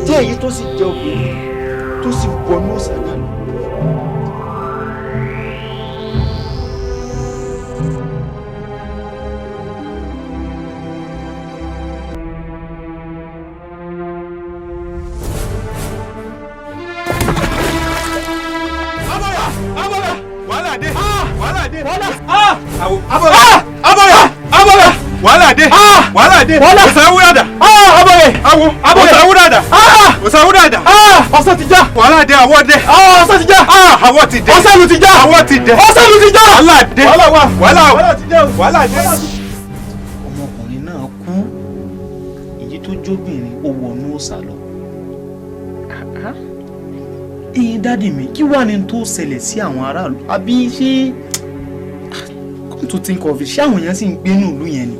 tí èyí tó sì jẹ́ obìnrin tó sì wọnú òòṣà náà lọ. Wàhálà dé, wàhálà dé, òsàwúràdà, abọ̀rẹ̀, awo, òsàwúràdà, òsàwúràdà, ọ̀sán ti já, wàhálà dé, àwọ̀ dé, ọ̀sán ti já, àwọ̀ ti dé, ọ̀sán ti já, àwọ̀ ti dé, ọ̀sán ti já, wàhálà dé, wàhálà wà, wàhálà wàhálà ti dé, wàhálà dé. Ọmọkùnrin náà kú, èyí tó jóbìnrin ó wọnú òòṣà lọ. Ẹ̀yin dádì mi, kí wàá ní tó ṣẹlẹ̀ sí àwọn aráàlú? Àbí ṣé, come to think of it, ṣé àwọn èèyàn sì ń gbénú ìlú yẹn ni?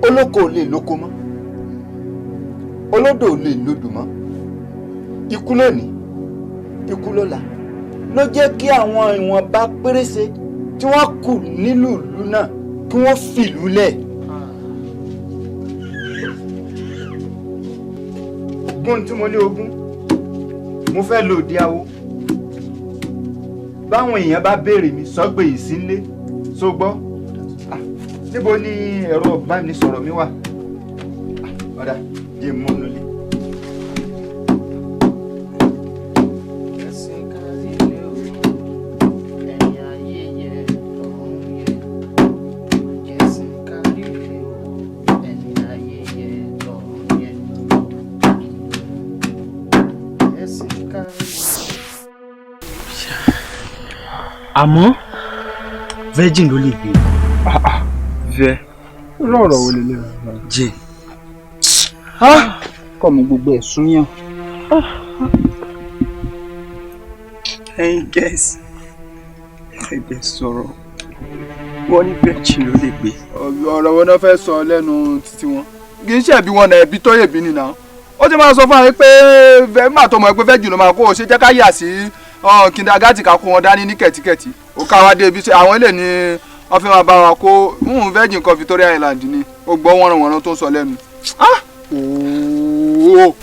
Olóko ò lè lóko mọ́, olódò ò lè lodò mọ́. Ikú lónìí, ikú lọ́la ló jẹ́ kí àwọn ìwọ̀nba pérése tí wọ́n kù nílùú ìlú náà kí wọ́n fìlú lẹ̀. Ogún tí mo ní ogún, mo fẹ́ lò dé awo. Báwọn èèyàn bá béèrè mi, sọ́gbè yìí sí nílé, só gbọ́. Níbo ni ẹ̀rọ ìbánisọ̀rọ̀ mi wà? Ọ̀dà, jẹ́ mú un lólè. Àmọ́ virgin ló lè gbé. Vẹ rọrọ wo lè lè rà. Jẹ. Kọ́ mi gbogbo ẹ̀ súnyàn. Ẹ̀yin guys, ẹ dẹ̀ sọ̀rọ̀, wọ́n ní virgin ló lè gbé. Ọ̀rọ̀ wo náà fẹ́ sọ lẹ́nu títí wọn? Kì í ṣẹ̀bi wọn náà, ẹ̀bi tó yẹ̀bi nìyà. Ó ti máa sọ fún wa pé nígbà tó mọ̀ pé virgin ló máa kó o ṣe jẹ́ ká yà sí kindergarten ká kó wọn dání ní kẹ̀tíkẹ̀tí. Ó ká wá dé ibi ṣe àwọn ilé ni wọ́n fẹ́ máa bá wa kó virgin kan Victoria Island ni. Ó gbọ́ wọ́nranwọ̀nran tó ń sọ lẹ́nu.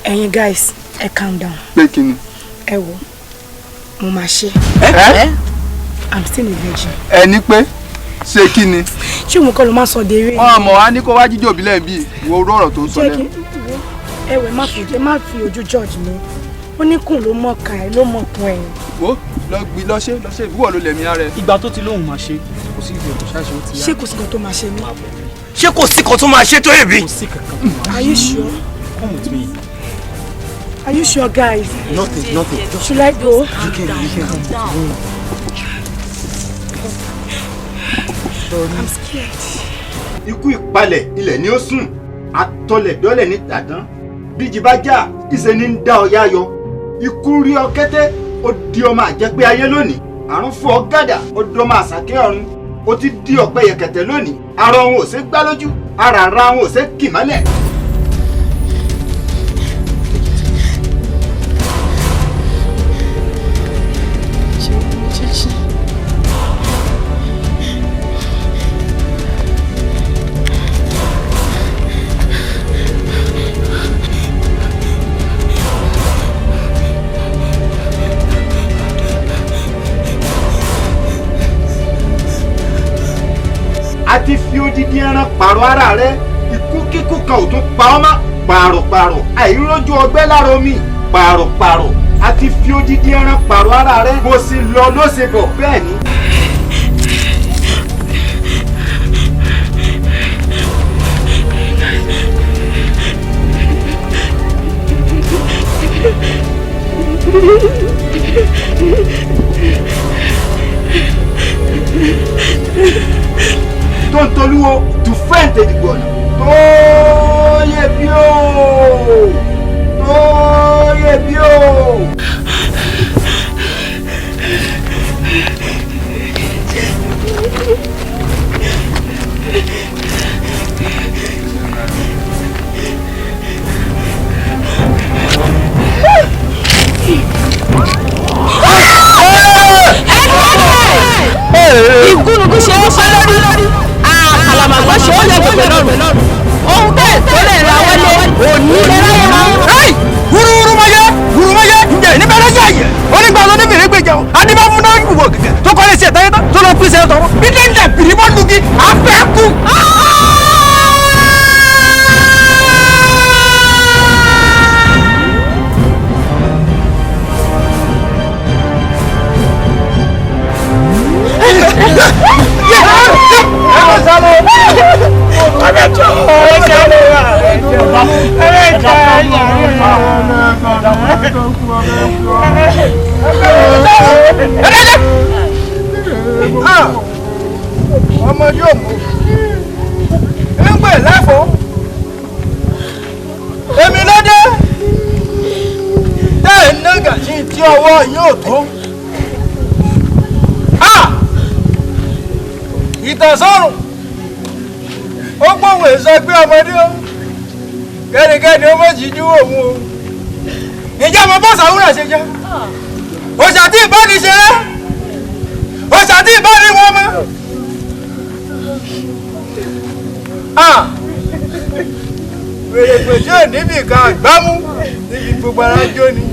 Ẹ̀yin guys, ẹ calm down. Pé kí ni? Ẹ wo, mo máa ṣe. I'm still a virgin. Ẹ ní pé ṣe kí ni? Ṣé òun kọ́ ló máa sọ déré? Wọ́n mọ̀ á ní kó wá jíjó òbílẹ̀ bíi wo orú ọ̀rọ̀ tó ń sọ lẹ́nu. Ẹ wẹ̀, má fi ojú judge mi. Ó ní kùn ló mọ̀ ká ẹ ló mọ̀ kún ẹ̀yìn. Wo lọ gbi lọ́ṣẹ́ lọ́ṣẹ́ ìbúwọ̀ ló lẹ̀mí ara ẹ. Ìgbà tó ti lóhùn máa ṣe, kò sí ìgbà tó ṣáṣe ó ti yá. Ṣé kò sí kan tó máa ṣe mí? Ṣé kò sí kan tó máa ṣe tó èbí? Kò sí kankan tó máa ṣe. Are you sure? Come with me. Are you sure, guys? Nothing, nothing. Should I go? You can come. I'm scared. Ikú ìpalẹ̀ ilẹ̀ ni ó sùn, atọ́lẹ̀dọ́lẹ̀ ní tàdán. Bíjì bá jà, ìṣe ní ń dá ọyá yọ. Ikú rí ọ kẹ́tẹ́, ó di ọmọ àjẹpé ayé lónìí. Àrùn fún ọ gàdà, ó di ọmọ àsàkẹ́ ọ̀run. Ó ti di ọ̀pẹ yẹ̀kẹ̀tẹ̀ lónìí. Ara òun ò ṣe gbá lójú, ara ara òun ò ṣe kì mọ́lẹ̀. A ti fi odidi ẹran pààrọ̀ ara rẹ, ikú kíkú kan ò tún pa ọ́ mọ́. Pààrọ̀pààrọ̀ àìrójú ọgbẹ́ lára omi. Pààrọ̀pààrọ̀ a ti fi odidi ẹran pààrọ̀ ara rẹ, bó ṣe lọ ló ṣe bọ̀ bẹ́ẹ̀ ni. Tó ń tolúwo tù fẹ́ǹtẹ̀ dìgbò ọ̀nà tó yẹ bí ó tó yẹ bí ó. Ìgúnnugún ṣe é ṣe lórí àkàlàmàgbọ́ ṣe ó lè gbègbè lọ́rùn ohun bẹ́ẹ̀ tó lè ra wọlé òní lè ráyè máa. Wúruwúru máa yẹ, wúru máa yẹ, ǹjẹ́ níbẹ̀ lọ́jọ́ àyè onígbà tó níbi ìrẹ́gbẹ̀ jẹun adébá fún náà ìwọ gẹ́gẹ́ tó kọ́ lè ṣe ẹ̀tọ́ yẹtọ́ tó lọ pín sẹ́yìn tọrọ bí dẹ́ńdà bìrìbọ́ lugi afẹ́ kú. Ọmọ yóò mú ń gbè lẹ́fọ̀ọ́ èmi ló dé tẹ́ ẹ̀ nága sí tí ọwọ́ yóò tó. Ìtàsọ́rùn ó gbóhùn èso pé ọmọdé ó kẹ́nikẹ́ni ó mọ̀ jíjú òun o. Ìjẹ́ mo bọ́ sàwúrà ṣe jẹ́ òṣà tí ìbáni ṣeré, òṣà tí ìbáni wọ́n mọ́. Wèrèpè tí ò níbì kan àgbámú níbi gbogbo ara jó ni.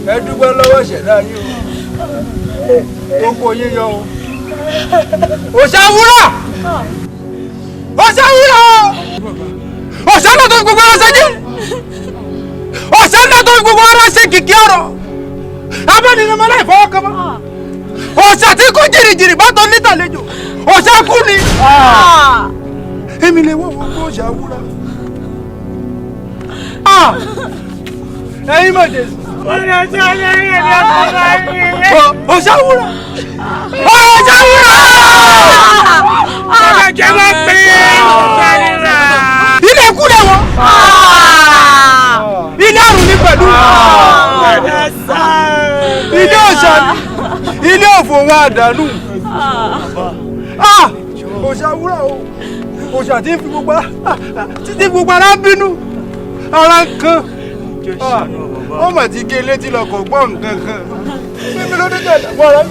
Ẹ dúpẹ́ lọ́wọ́ ṣẹ̀dá yín o tó kó yín yọ o. Òṣà wúrà! Òṣà wúrà o! Òṣà náà tó fi gbogbo ara ṣe jí! Òṣà náà tó fi gbogbo ara ṣe kìkì ọ̀rọ̀! Abẹ́nirẹ́mọ láì fọwọ́ kan mọ́! Òṣà tí kú jìrìjìrì bá tó níta lejò! Òṣà kú ni! Èmi lè wọ́n wọ́n kó òṣà wúrà. Ẹ̀yin mọ̀ jésù. Òṣàwúrà. Òṣàwúrà. Ọ̀rẹ́ jẹ́ wọ́n pé òṣàwúrà. Ilé ikú lẹ̀ wọ́n. Ilé àrùn ní pẹ̀lú. Ilé òṣà ilé òfò wọn àdánù. Òṣàwúrà o. Òṣà tí ń fi gbogbo títí gbogbo ara bínú. Ara ń kan. Ó mà ti gé létí lọ kò gbọ́ nǹkan kan. Mímí ló dé tẹ̀lé wọ́n rẹ̀.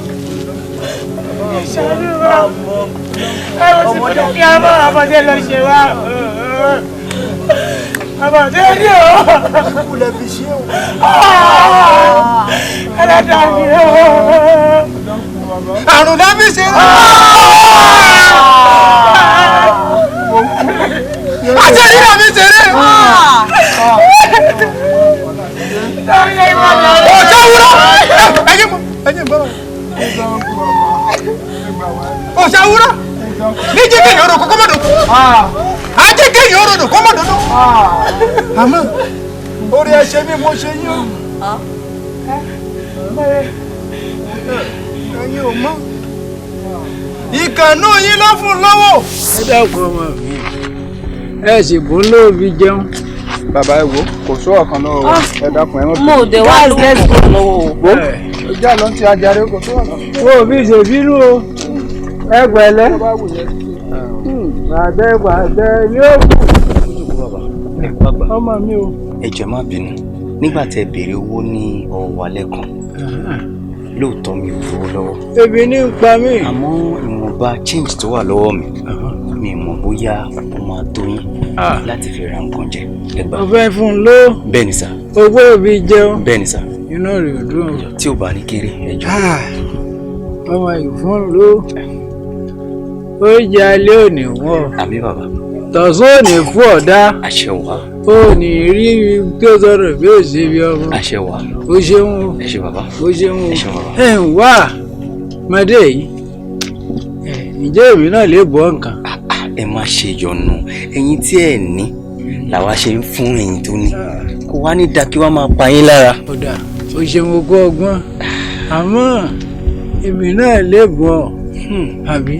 Ìṣàánú wa. Ẹ wo ti fi kí a mọ̀ ọmọdé lọ ṣe wá. Ọmọdé ní o. Kú lẹ fi ṣe o. Ẹlẹ́dàá mi o. Àrùn lẹ fi ṣe o. Àti èyí lẹ fi ṣeré. Òṣàwúrà. Ẹyin bọ́. Òṣàwúrà. Ní jẹ́ kéèyàn rò kókó mọ́dọ̀. Á jẹ́ kéèyàn rò kókó mọ́dọ̀. Àmọ́ orí ẹ ṣe bí mo ṣe yín o. Ẹ̀yin ò mọ̀. Ìkànnú yín ló fún lọ́wọ́. Ẹ dákun ọmọ mi, ẹ sì bó lóòbí jẹun. Bàbá ẹ wo kò sówó kan lọ́wọ́ wa, ẹ dákun ẹ mọ̀ Mo ò dé wá let's go lọ́wọ́ o. Wo ojú àlọ́ ti ajarí kò sówó kan. Wo bí ṣe bínú o, ẹ pẹ̀lẹ́. Gbàdẹ́ gbàdẹ́ ni ó kù. Ọmọ mi o. Ẹ jọ̀ọ́ má bínú, nígbà tẹ́ béèrè owó ní ọwọ́ wa lẹ́kan, lóòótọ́ mi ò lówó lọ́wọ́. Ebi ní ń pa mí. Àmọ́ ìwọ̀nba change tó wà lọ́wọ́ mi, mi mọ̀ bóyá ó máa tó yín láti fi ra nǹkan jẹ. Ẹ gbà. Mo fẹ́ fún un ló. Bẹ́ẹ̀ ni sà. Owó òbí jẹun. Bẹ́ẹ̀ ni sà. Inú rẹ̀ ò dùn. Tí ò bá ní kéré, ẹ jọ̀ọ́. Ọmọ ìfún ló. Ó jẹ alẹ́ òní wọ̀. Àmín bàbá. Tọ̀sán òní fún ọ̀dá. Àṣẹ wà. Ó ní rí tó sọ̀rọ̀ bí ó ṣe bí ọmọ. Àṣẹ wà. Ó ṣeun o. Ẹ ṣé bàbá. Ó ṣeun o. Ẹ ṣé bàbá. Ẹ ń wá mọdé yìí. Ǹjẹ́ èmi náà lè bọ́ nǹkan? Ẹ má ṣe yọnu, ẹ̀yin tí ẹ ní làwa ṣe ń fún ẹ̀yin tó ní. Kò wá ní da kí wá máa pa yín lára. Ọ̀dà ó ṣeun ogún ọgbọ́n. Àmọ́ èmi náà lè bọ̀ àbí?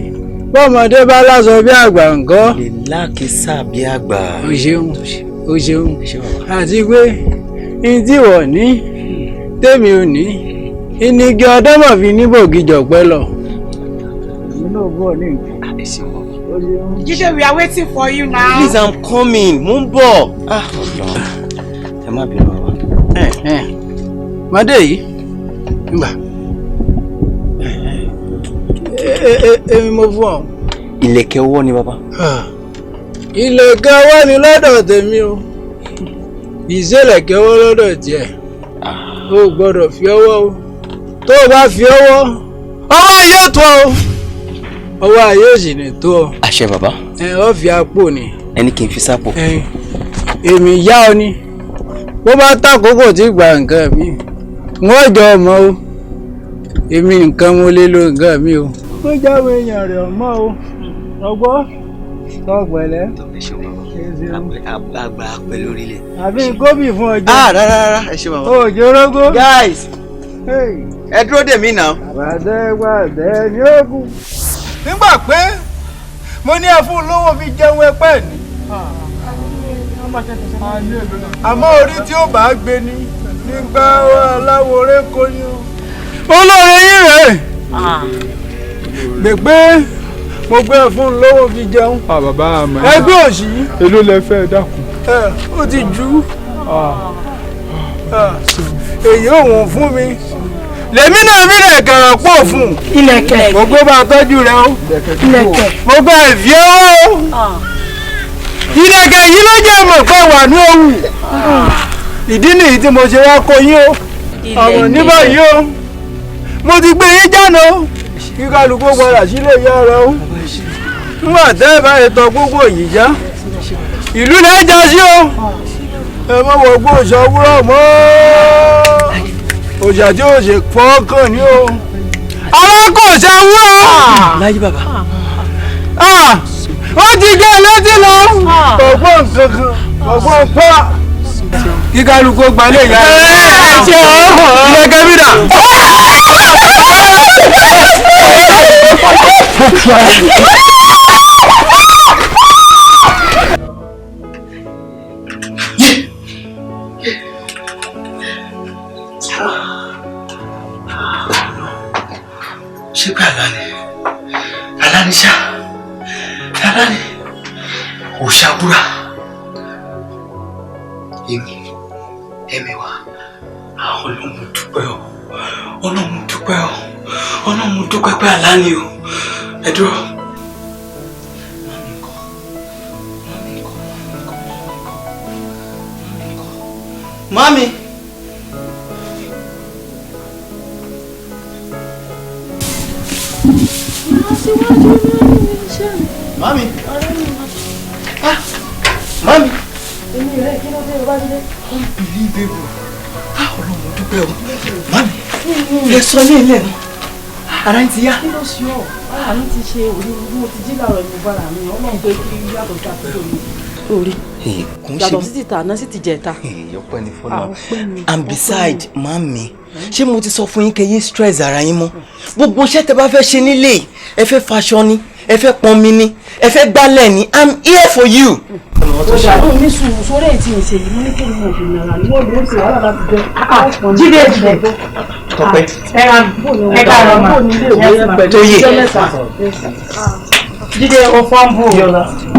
Bọ́mọdé bá láṣọ bí àgbà ńkọ́. Lè lákìsà bí àgbà. O ṣeun, o ṣeun. Àti pé n tí wọ̀ ní tèmi ò ní ìnigi ọdọ́mọ̀ fi ní bògì jọ̀pẹ́ lọ. Èmi náà bọ̀ ní nǹkan. Jídé, we are waiting for you now. Please, I'm coming. Mo ń bọ̀. Ah, Ọlọ́run. Ẹ má bínú bàbá. Mọdé yìí, ngbà. Èmi mo fún ọ. Ìlẹ̀kẹ̀ ọwọ́ ni bàbá. Ìlẹ̀kẹ̀ ọwọ́ ni lọ́dọ̀ tèmi o. Ìṣẹ̀lẹ̀kẹ̀ ọwọ́ lọ́dọ̀ tiẹ̀. O gbọ́dọ̀ fi ọwọ́ o. Tó o bá fi ọwọ́, ọwọ́ ayé tó o. Ọwọ́ ayé ò sì ní tó ọ. Àṣẹ bàbá. Ẹ ọ fi apò ni. Ẹni kì í fi sápò. Èmi yá ọ ni. Bó bá tàkókò tí gba nǹkan mi, wọ́n jọ ọmọ o. Èmi nǹkan mo lè lo nǹkan mi o. Ó jáwé èèyàn rẹ̀ ọmọ o. Ọgbọ́ sọ pẹ̀lẹ́. Àgbà pẹ̀ lórílẹ̀. Àbí gómìn fún ọjọ́. Ah, rárá rárá, ẹ ṣé bàbá. Òjò rógó. Guys, ẹ dúró dè mí náà. Gbàdẹ́ gbàdẹ́ ni ó kù. Nígbà pé mo ní ẹ fún lówó fi jẹun ẹpẹ́ ni. Àmọ́ orí tí ó bá gbé ni nígbà aláwòrán kò ní o. Olóore yín rèé. Gbègbé mo gbé ẹ fún lówó fi jẹun. Bàbá àmọ́. Ẹgbẹ́ òsì yìí. Èló lẹ fẹ́ dákun. Ó ti jù. Èyí òun fún mi. Lèmi náà fi lẹ̀kẹ̀rẹ̀ pọ̀ fún. Ìlẹ̀kẹ̀. Mo gbé bá a tọ́jú rẹ o. Ìlẹ̀kẹ̀. Mo gbé ẹ̀fí ọwọ́ o. Ìlẹ̀kẹ̀ yìí ló jẹ́ mọ̀ pé wà ní òwú. Ìdí nìyí tí mo ṣe wá kó yín o. Ọ̀rọ̀ ní báyìí o. Mo ti gbé yín jáde o. Kí kálukú padà sílé ìyá rẹ o. Nígbà tẹ́ ẹ bá lè tọ gbogbo yìí já. Ìlú lẹ́ já sí o. Ẹ má wọ gbó òṣàwúrọ̀ mọ́. Òṣà tí ó ṣe fọ́ọ̀kàn ni o. Alákòóṣe wúrọ̀. Láyé bàbá. Ó ti gé létí lọ. Ọgbọ́n kankan, ọgbọ́n pa. Kí kálukú gbalẹ̀ ìyá rẹ̀. Ẹ ṣe ọ̀hún. Ilé kẹ́mínà. Ṣé pé àlá ni? Àlá ni ṣá. Àlá ni. Òòṣà wúrà. Èmi, ẹ̀mí wa, Ọlọ́run dúpẹ́ o. Ọlọ́run dúpẹ́ o. Ọlọ́run dúpẹ́ pé àlá ni o. Ẹ dúró. Mami. Mami. Ah, mami. Èmi rẹ̀ kí ló dé o bá dé? Unbelievable. Ah, Ọlọ́run dúpẹ́ o. Mami, ẹ sọ ní ilé nu. Ara ń ti yá. Kí ló ṣe ọ́? Ara mi ti ṣe òní bí mo ti jí láàárọ̀ ìlú bára mi. Ọlọ́run pé kí yàtọ̀ sí àtúntò mi. Orí. Yàtọ̀ sí ti tàná sí ti jẹ̀ta. Ọpẹ́ ni fọlọ́. And beside, mami, ṣé mo ti sọ fún yín kẹ́ yé stress ara yín mọ́? Gbogbo iṣẹ́ tẹ́ bá fẹ́ ṣe nílé, ẹ fẹ́ faṣọ ni, ẹ fẹ́ pọnmi ni, ẹ fẹ́ gbálẹ̀ ni, I'm here for you. Ó ní sùúrù sórí èyí tí ń ṣe yìí, mo ní kí ni mo fi nàrà ní wọ́n ló ń ṣe wàhálà láti jẹ. Jíde jìnlẹ̀. Tọ́pẹ́. Ẹ káàárọ̀ mà. Tóyè. Jíde o fọ́nbù.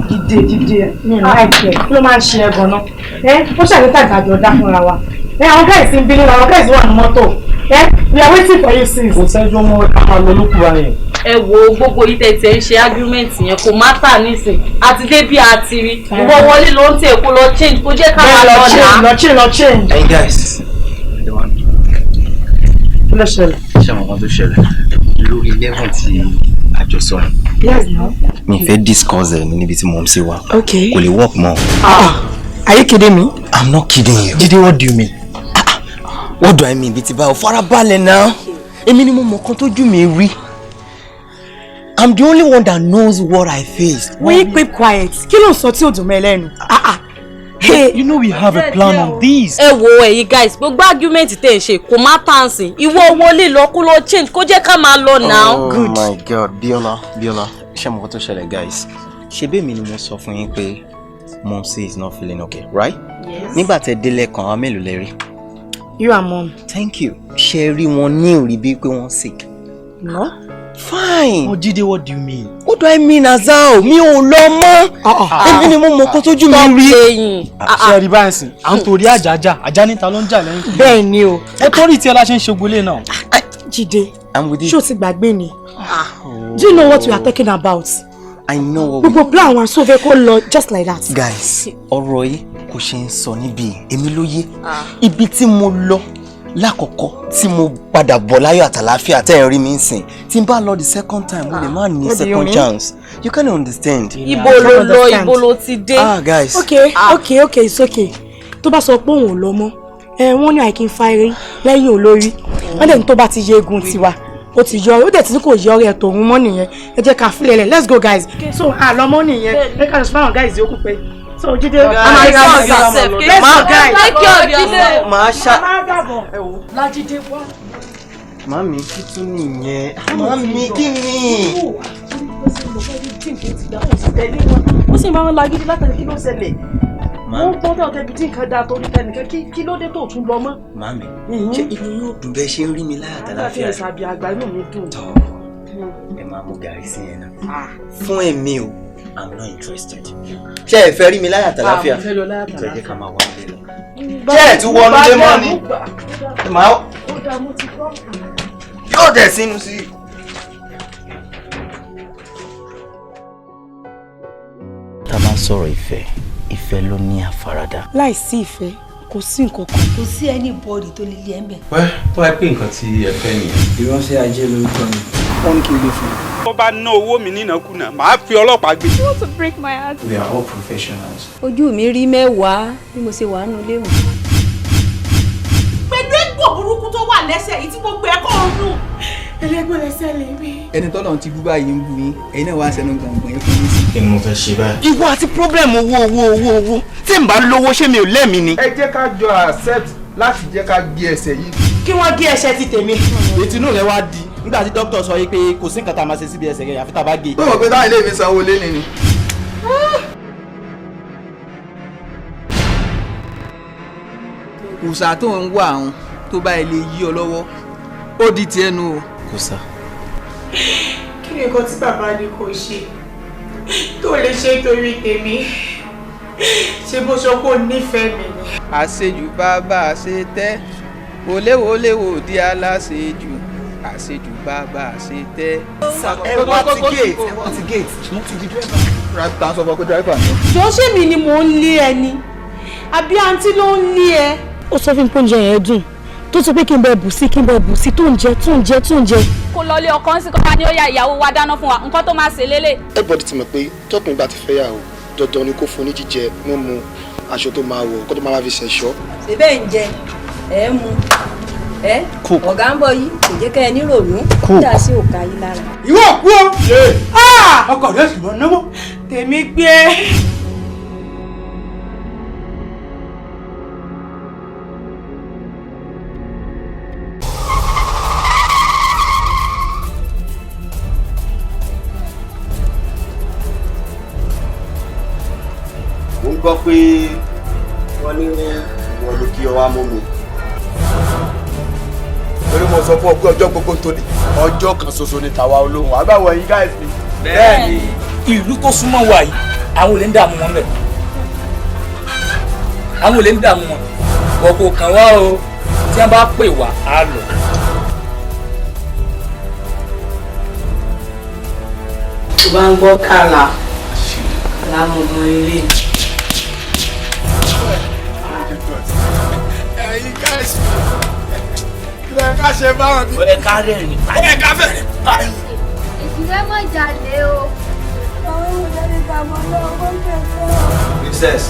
Jíde Jíde mi láìpẹ́ kí ló máa ń ṣe ẹ gan-an? Ẹ ó ṣàlẹ́ tàgbàjọ dá fúnra wa. Ẹ àwọn gáìsì ń bínú àwọn gáìsì wà ní mọ́tò. Ẹ we are waiting for you since. Kò sẹ́jọ́ mọ́ ká máa lọ lókùn wa yẹn. Ẹ wo gbogbo yìí tẹ̀tẹ̀ ń ṣe argument yẹn kò má tà nísìn àti dé bí a ti rí ìwọ wọlé ló ń tẹ̀ kó lọ change kó jẹ́ ká máa lọ nà. Lọ change lọ change. Hey guys. Kí ló ṣẹlẹ̀? Ṣé àwọn kan tó ṣẹlẹ̀ lórí level tí àjọ sọ yẹn? Yes, no. Mi fẹ́ discuss ẹ̀ ní níbi tí mò ń ṣe wà. Okay. Kò lè work mọ́. Ah, are you kidding me? I'm not kidding you. Jídé, what do you mean? What do I mean? Bí ti báwo farabalẹ̀ náà. Èmi ni mo mọ̀ kan tójú mi rí. I'm the only one that knows what I faced. Will you keep quiet? Kí ló ń sọ tí ò dùn mọ́ ẹ lẹ́nu? Ah ah. You know we have a plan on this. Ẹ wo ẹ̀yin guys, gbogbo argument tẹ̀ ń ṣe kò má tà ń sìn ìwọ wọlé lọ kó lọ change kó jẹ́ ká máa lọ now. Oh my God, Biola, Biola, ṣé mo kọ́ tó ṣẹlẹ̀ guys? Ṣé bẹ́ẹ̀ mi ni mo sọ fún yín pé Momsi is not feeling okay, right? Yes. Nígbà tẹ́ délé kan, àwọn mélòó lẹ rí? You and mom. Thank you. Ṣé rí wọn ní òrí bíi pé wọ́n sick? No. Fine. Oh, Jídé, what do you mean? What do I mean, Azao? Mi ò lọ mọ́. Èmi ni mo mọ̀ kó tójú mi rí. Ṣé rí báyìí sìn? À ń torí àjàjà, àjà níta ló ń jà lẹ́yìn. Bẹ́ẹ̀ ni o. Ó torí tí ẹ la ṣe ń ṣe gbolé náà. Jídé, I'm with you. ṣé o ti gbàgbé ni? Do you know what we are talking about? I know what we Gbogbo plan wa so fẹ́ kó lọ just like that. Guys, ọ̀rọ̀ yìí kò ṣe ń sọ níbí èmi ló yé. Ibi tí mo lọ lákọ̀ọ́kọ́ tí mo padà bọ̀ láyọ̀ àtàláfíà tẹ́ ẹ̀ rí mi ń sìn tí n bá lọ the second time mo lè má ní What do you second mean? chance. You can understand. Ibo ló lọ, ibo ló ti dé. Ah guys. Okay, okay, okay, it's okay. Tó bá sọ pé òun ò lọ mọ́, ẹ wọ́n ní àìkí ń fa eré lẹ́yìn olórí. Wọ́n dẹ̀ ní tó bá ti yé egun tiwa, ó ti yọ ó dẹ̀ ti ní kò yọ ọ̀rẹ́ tòun mọ́ nìyẹn. Ẹ jẹ́ ká fílẹ̀ lẹ̀, let's go guys. So àlọ́ mọ́ nìyẹn, ẹ ká lọ sọ fáwọn guys yòókù pé. So Jídé, a máa rí Take care of yourself. Let's go guys. Take care of yourself. Màá ṣá. Lájídé wá. Màmí kí tún nìyẹn? Màmí kí ni? Ó sì máa ń lagídí látàrí kí ló ṣẹlẹ̀. Mo ń gbọ́dọ̀ tẹbi tí nǹkan da torí tẹnìkan kí ló dé tó tún lọ mọ́. Màmí, ṣé inú yóò dùn bẹ́ẹ̀ ṣe ń rí mi láyà Àti àtàláfíà? ìsàbí àgbà inú mi dùn. Ẹ máa mú gàrí sí yẹn náà. Fún ẹ̀mí o, I'm not interested. Ṣé ẹ fẹ́ rí mi láyà àtàláfíà? Ah, mo fẹ́ lọ láyà Tó ẹ jẹ́ ká máa wá ilé lọ. Bá- Ṣé ẹ tún wọnú lé mọ́ ni? Màá Ó dáa, mo ti gbọ́. yóò dẹ̀ sínú sí i. Tá a bá ń sọ̀rọ̀ ìfẹ́, ìfẹ́ ló ní àfaradà. Láìsí ìfẹ́, kò sí nǹkan kan. Kò sí anybody tó lè lé ẹ ń bẹ̀. Wẹ́ tó wáá pé nǹkan tí ẹ fẹ́ nìyẹn. Ìránṣẹ́ ajé lórúkọ mi. Wọ́n ní kí n gbé fún un. Tó bá ná owó mi nínàkúnà, màá fi ọlọ́pàá gbé. You want to break my heart. We are all professionals. Ojú mi rí mẹ́wàá bí mo ṣe wà nínú ilé mi. Pẹ̀lú egbò burúkú tó wà lẹ́sẹ̀ yìí tí gbogbo ẹ̀ kọ́ ń rùn. Ẹlẹ́gbọ́n lẹ́sẹ̀ lè mi. Ẹni tọ́lọ̀ ti bú báyìí ń bú yín, ẹ̀yin náà wá sẹ́nu gbọ̀ngbọ̀n yín fún mi sí. Kí ni mo fẹ́ ṣe báyìí. Ìwọ àti problem owó owó owó owó tí n bá lówó ṣé mi ò lẹ́mìí ni. Ẹ jẹ́ ká jọ accept láti jẹ́ ká gé ẹsẹ̀ yìí. Kí wọ́n gé ẹsẹ̀ ti tèmi. Ètí inú rẹ wá di nígbà tí dókítà sọ yìí pé kò sí nǹkan tá a máa ṣe síbi ẹsẹ̀ rẹ̀ àfi tá a bá gé. Tó mọ̀ pé táwọn ilé mi sanwó lé ni ni. Òòṣà tó ń wá àwọn tó bá ilé yí ọ lọ́wọ́ ó di tiẹ̀ nu o. Kò sá. Kí ni nǹkan tí bàbá ní kò ṣe tó lè ṣe torí tèmi? Ṣé bó sọ pé ó nífẹ̀ẹ́ mi ni? Àṣejù bàbá àṣetẹ́, wọléwọléwò di aláṣejù, àṣejù bàbá àṣetẹ́. Ẹ wá ti gate, ẹ wá ti gate, mo ti di dírẹ́fà. Ra sọ fún ọ pé dírẹ́fà ni. Jọ ṣé mi ni mò ń lé ẹ ni àbí àǹtí ló ń lé ẹ? Ó sọ fún mi pé oúnjẹ yẹn dùn tó sọ pé kí n bẹ bù sí kí n bẹ bù sí tó ń jẹ tó ń jẹ tó ń jẹ. Kó lọlé ọkọ ń sìn kọ́ bá ní ó yá ìyàwó wa dáná fún wa nǹkan tó máa ṣe lélẹ̀. Everybody ti mọ̀ pé tọkùnrin bá ti fẹ́yàwó dandan ni kó fún ní jíjẹ mímu aṣọ tó máa wọ̀ kó tó máa fi ṣẹ̀ṣọ́. Ṣé bẹ́ẹ̀ ń jẹ ẹ ń mu ẹ ọ̀gá ń bọ̀ yìí kò jẹ́ kẹ́ ẹ níròònú kódà sí òkà yìí lára. Ìwọ kú o. Ọkọ rẹ sì wọ́n náwó. Tèmi gbé. Mo ń gbọ́ pé wọ́n ní ìwọ ló kí ọ wá mú mi. Torí mo sọ fún ọ pé ọjọ́ gbogbo tó ní ọjọ́ kan ṣoṣo ni tàwa olóhùn àbáwọ̀ yín guys mi. Bẹ́ẹ̀ni ìlú tó súnmọ́ wa yìí àwọn olè ń dààmú wọn bẹ́ẹ̀, àwọn olè ń dààmú wọn wọn kò kàn wá o, tí wọ́n bá pè wá á lọ. Tó bá ń gbọ́ kàlà lámọ̀gbọ́n ilé. Ẹ̀yin guys kí lẹ ká ṣe báwọn bí. Ẹ ká rẹ́rìn-ín. Ẹ ká fẹ́rẹ̀ pa. Ìdílé mọ̀ jalè o. Business.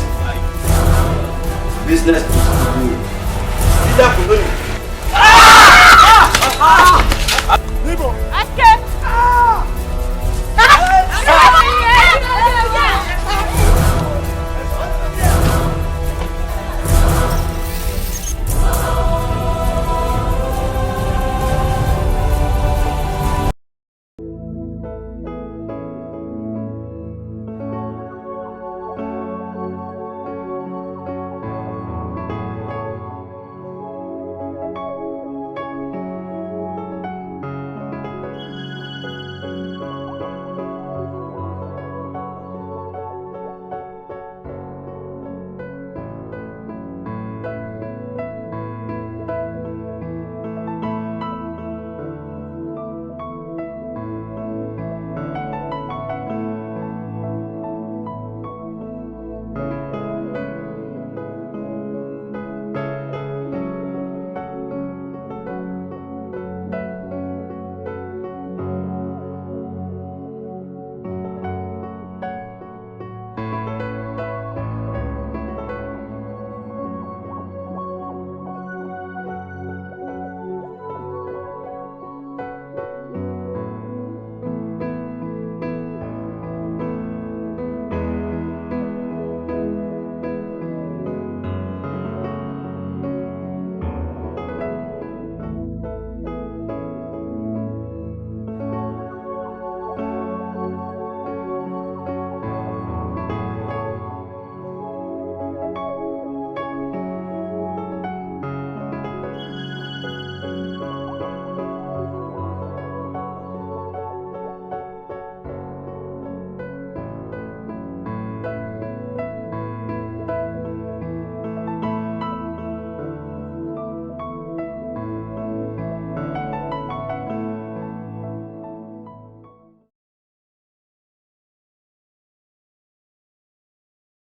Business is good. Dídàkùn lónìí. Níbo?